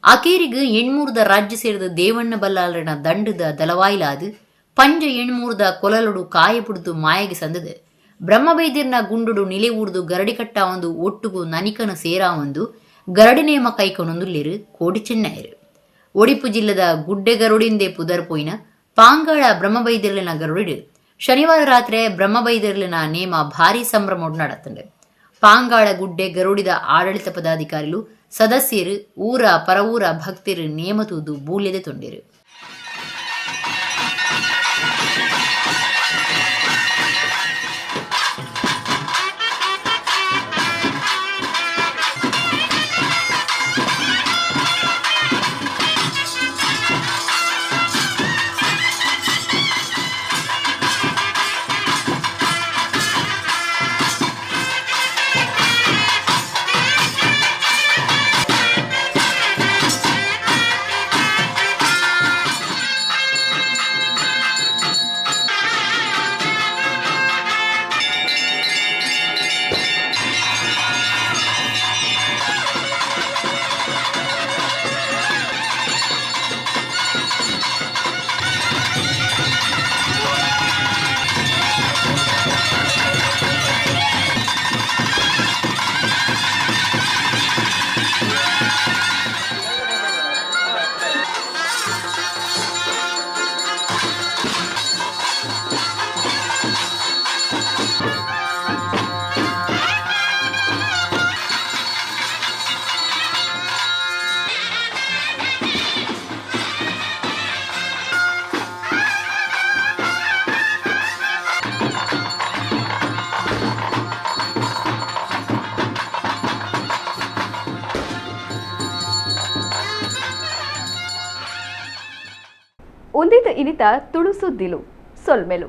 S4: ಅಕೇರಿಗು ಎಣ್ಮೂರ್ದ ರಾಜ್ಯ ಸೇರಿದ ದೇವಣ್ಣ ಬಲ್ಲಾಲ್ರೆನ ದಂಡದ ದಲವಾಯಿಲಾದು ಪಂಜ ಎಣ್ಮೂರ್ದ ಕೊಲಲುಡು ಕಾಯ ಪುಡ್ದು ಮಾಯಗೆ ಸಂದದು ಬ್ರಹ್ಮಬೈದಿರ್ನ ಗುಂಡುಡು ನಿಲೆ ಊರ್ದು ಗರಡಿ ಕಟ್ಟ ಒಂದು ಒಟ್ಟುಗು ನನಿಕನ ಸೇರಾ ಒಂದು ಗರಡಿ ನೇಮ ಕೈಕೊನೊಂದುಲ್ಲೆರು ಕೋಡಿ ಚೆನ್ನಯರು. ಒಡಿಪು ಜಿಲ್ಲದ ಗುಡ್ಡೆಗರುಡಿಂದೆ ಪುದರ್ ಪೋಯಿನ ಪಾಂಗಾಳ ಬ್ರಹ್ಮಬೈದಿರ್ಲಿನ ಗರುಡಿಡು ಶನಿವಾರ ರಾತ್ರಿ ಬ್ರಹ್ಮಬೈದಿರ್ಲಿನ ನೇಮ ಭಾರಿ ಸಂಭ್ರಮೋಡು ನಡತಂಡು. ಪಾಂಗಾಳ ಗುಡ್ಡೆ ಗರುಡಿದ ಆಡಳಿತ ಪದಾಧಿಕಾರಿಲು ಸದಸ್ಯರು ಊರ ಪರವೂರ ಭಕ್ತರು ನೇಮತೂದು ಬೂಲ್ಯದೆ ತೊಂಡಿರು.
S1: ಉಂದಿತ ಇನಿತ ತುಳುಸುದ್ದಿಲು ಸೊಲ್ಮೆಲು.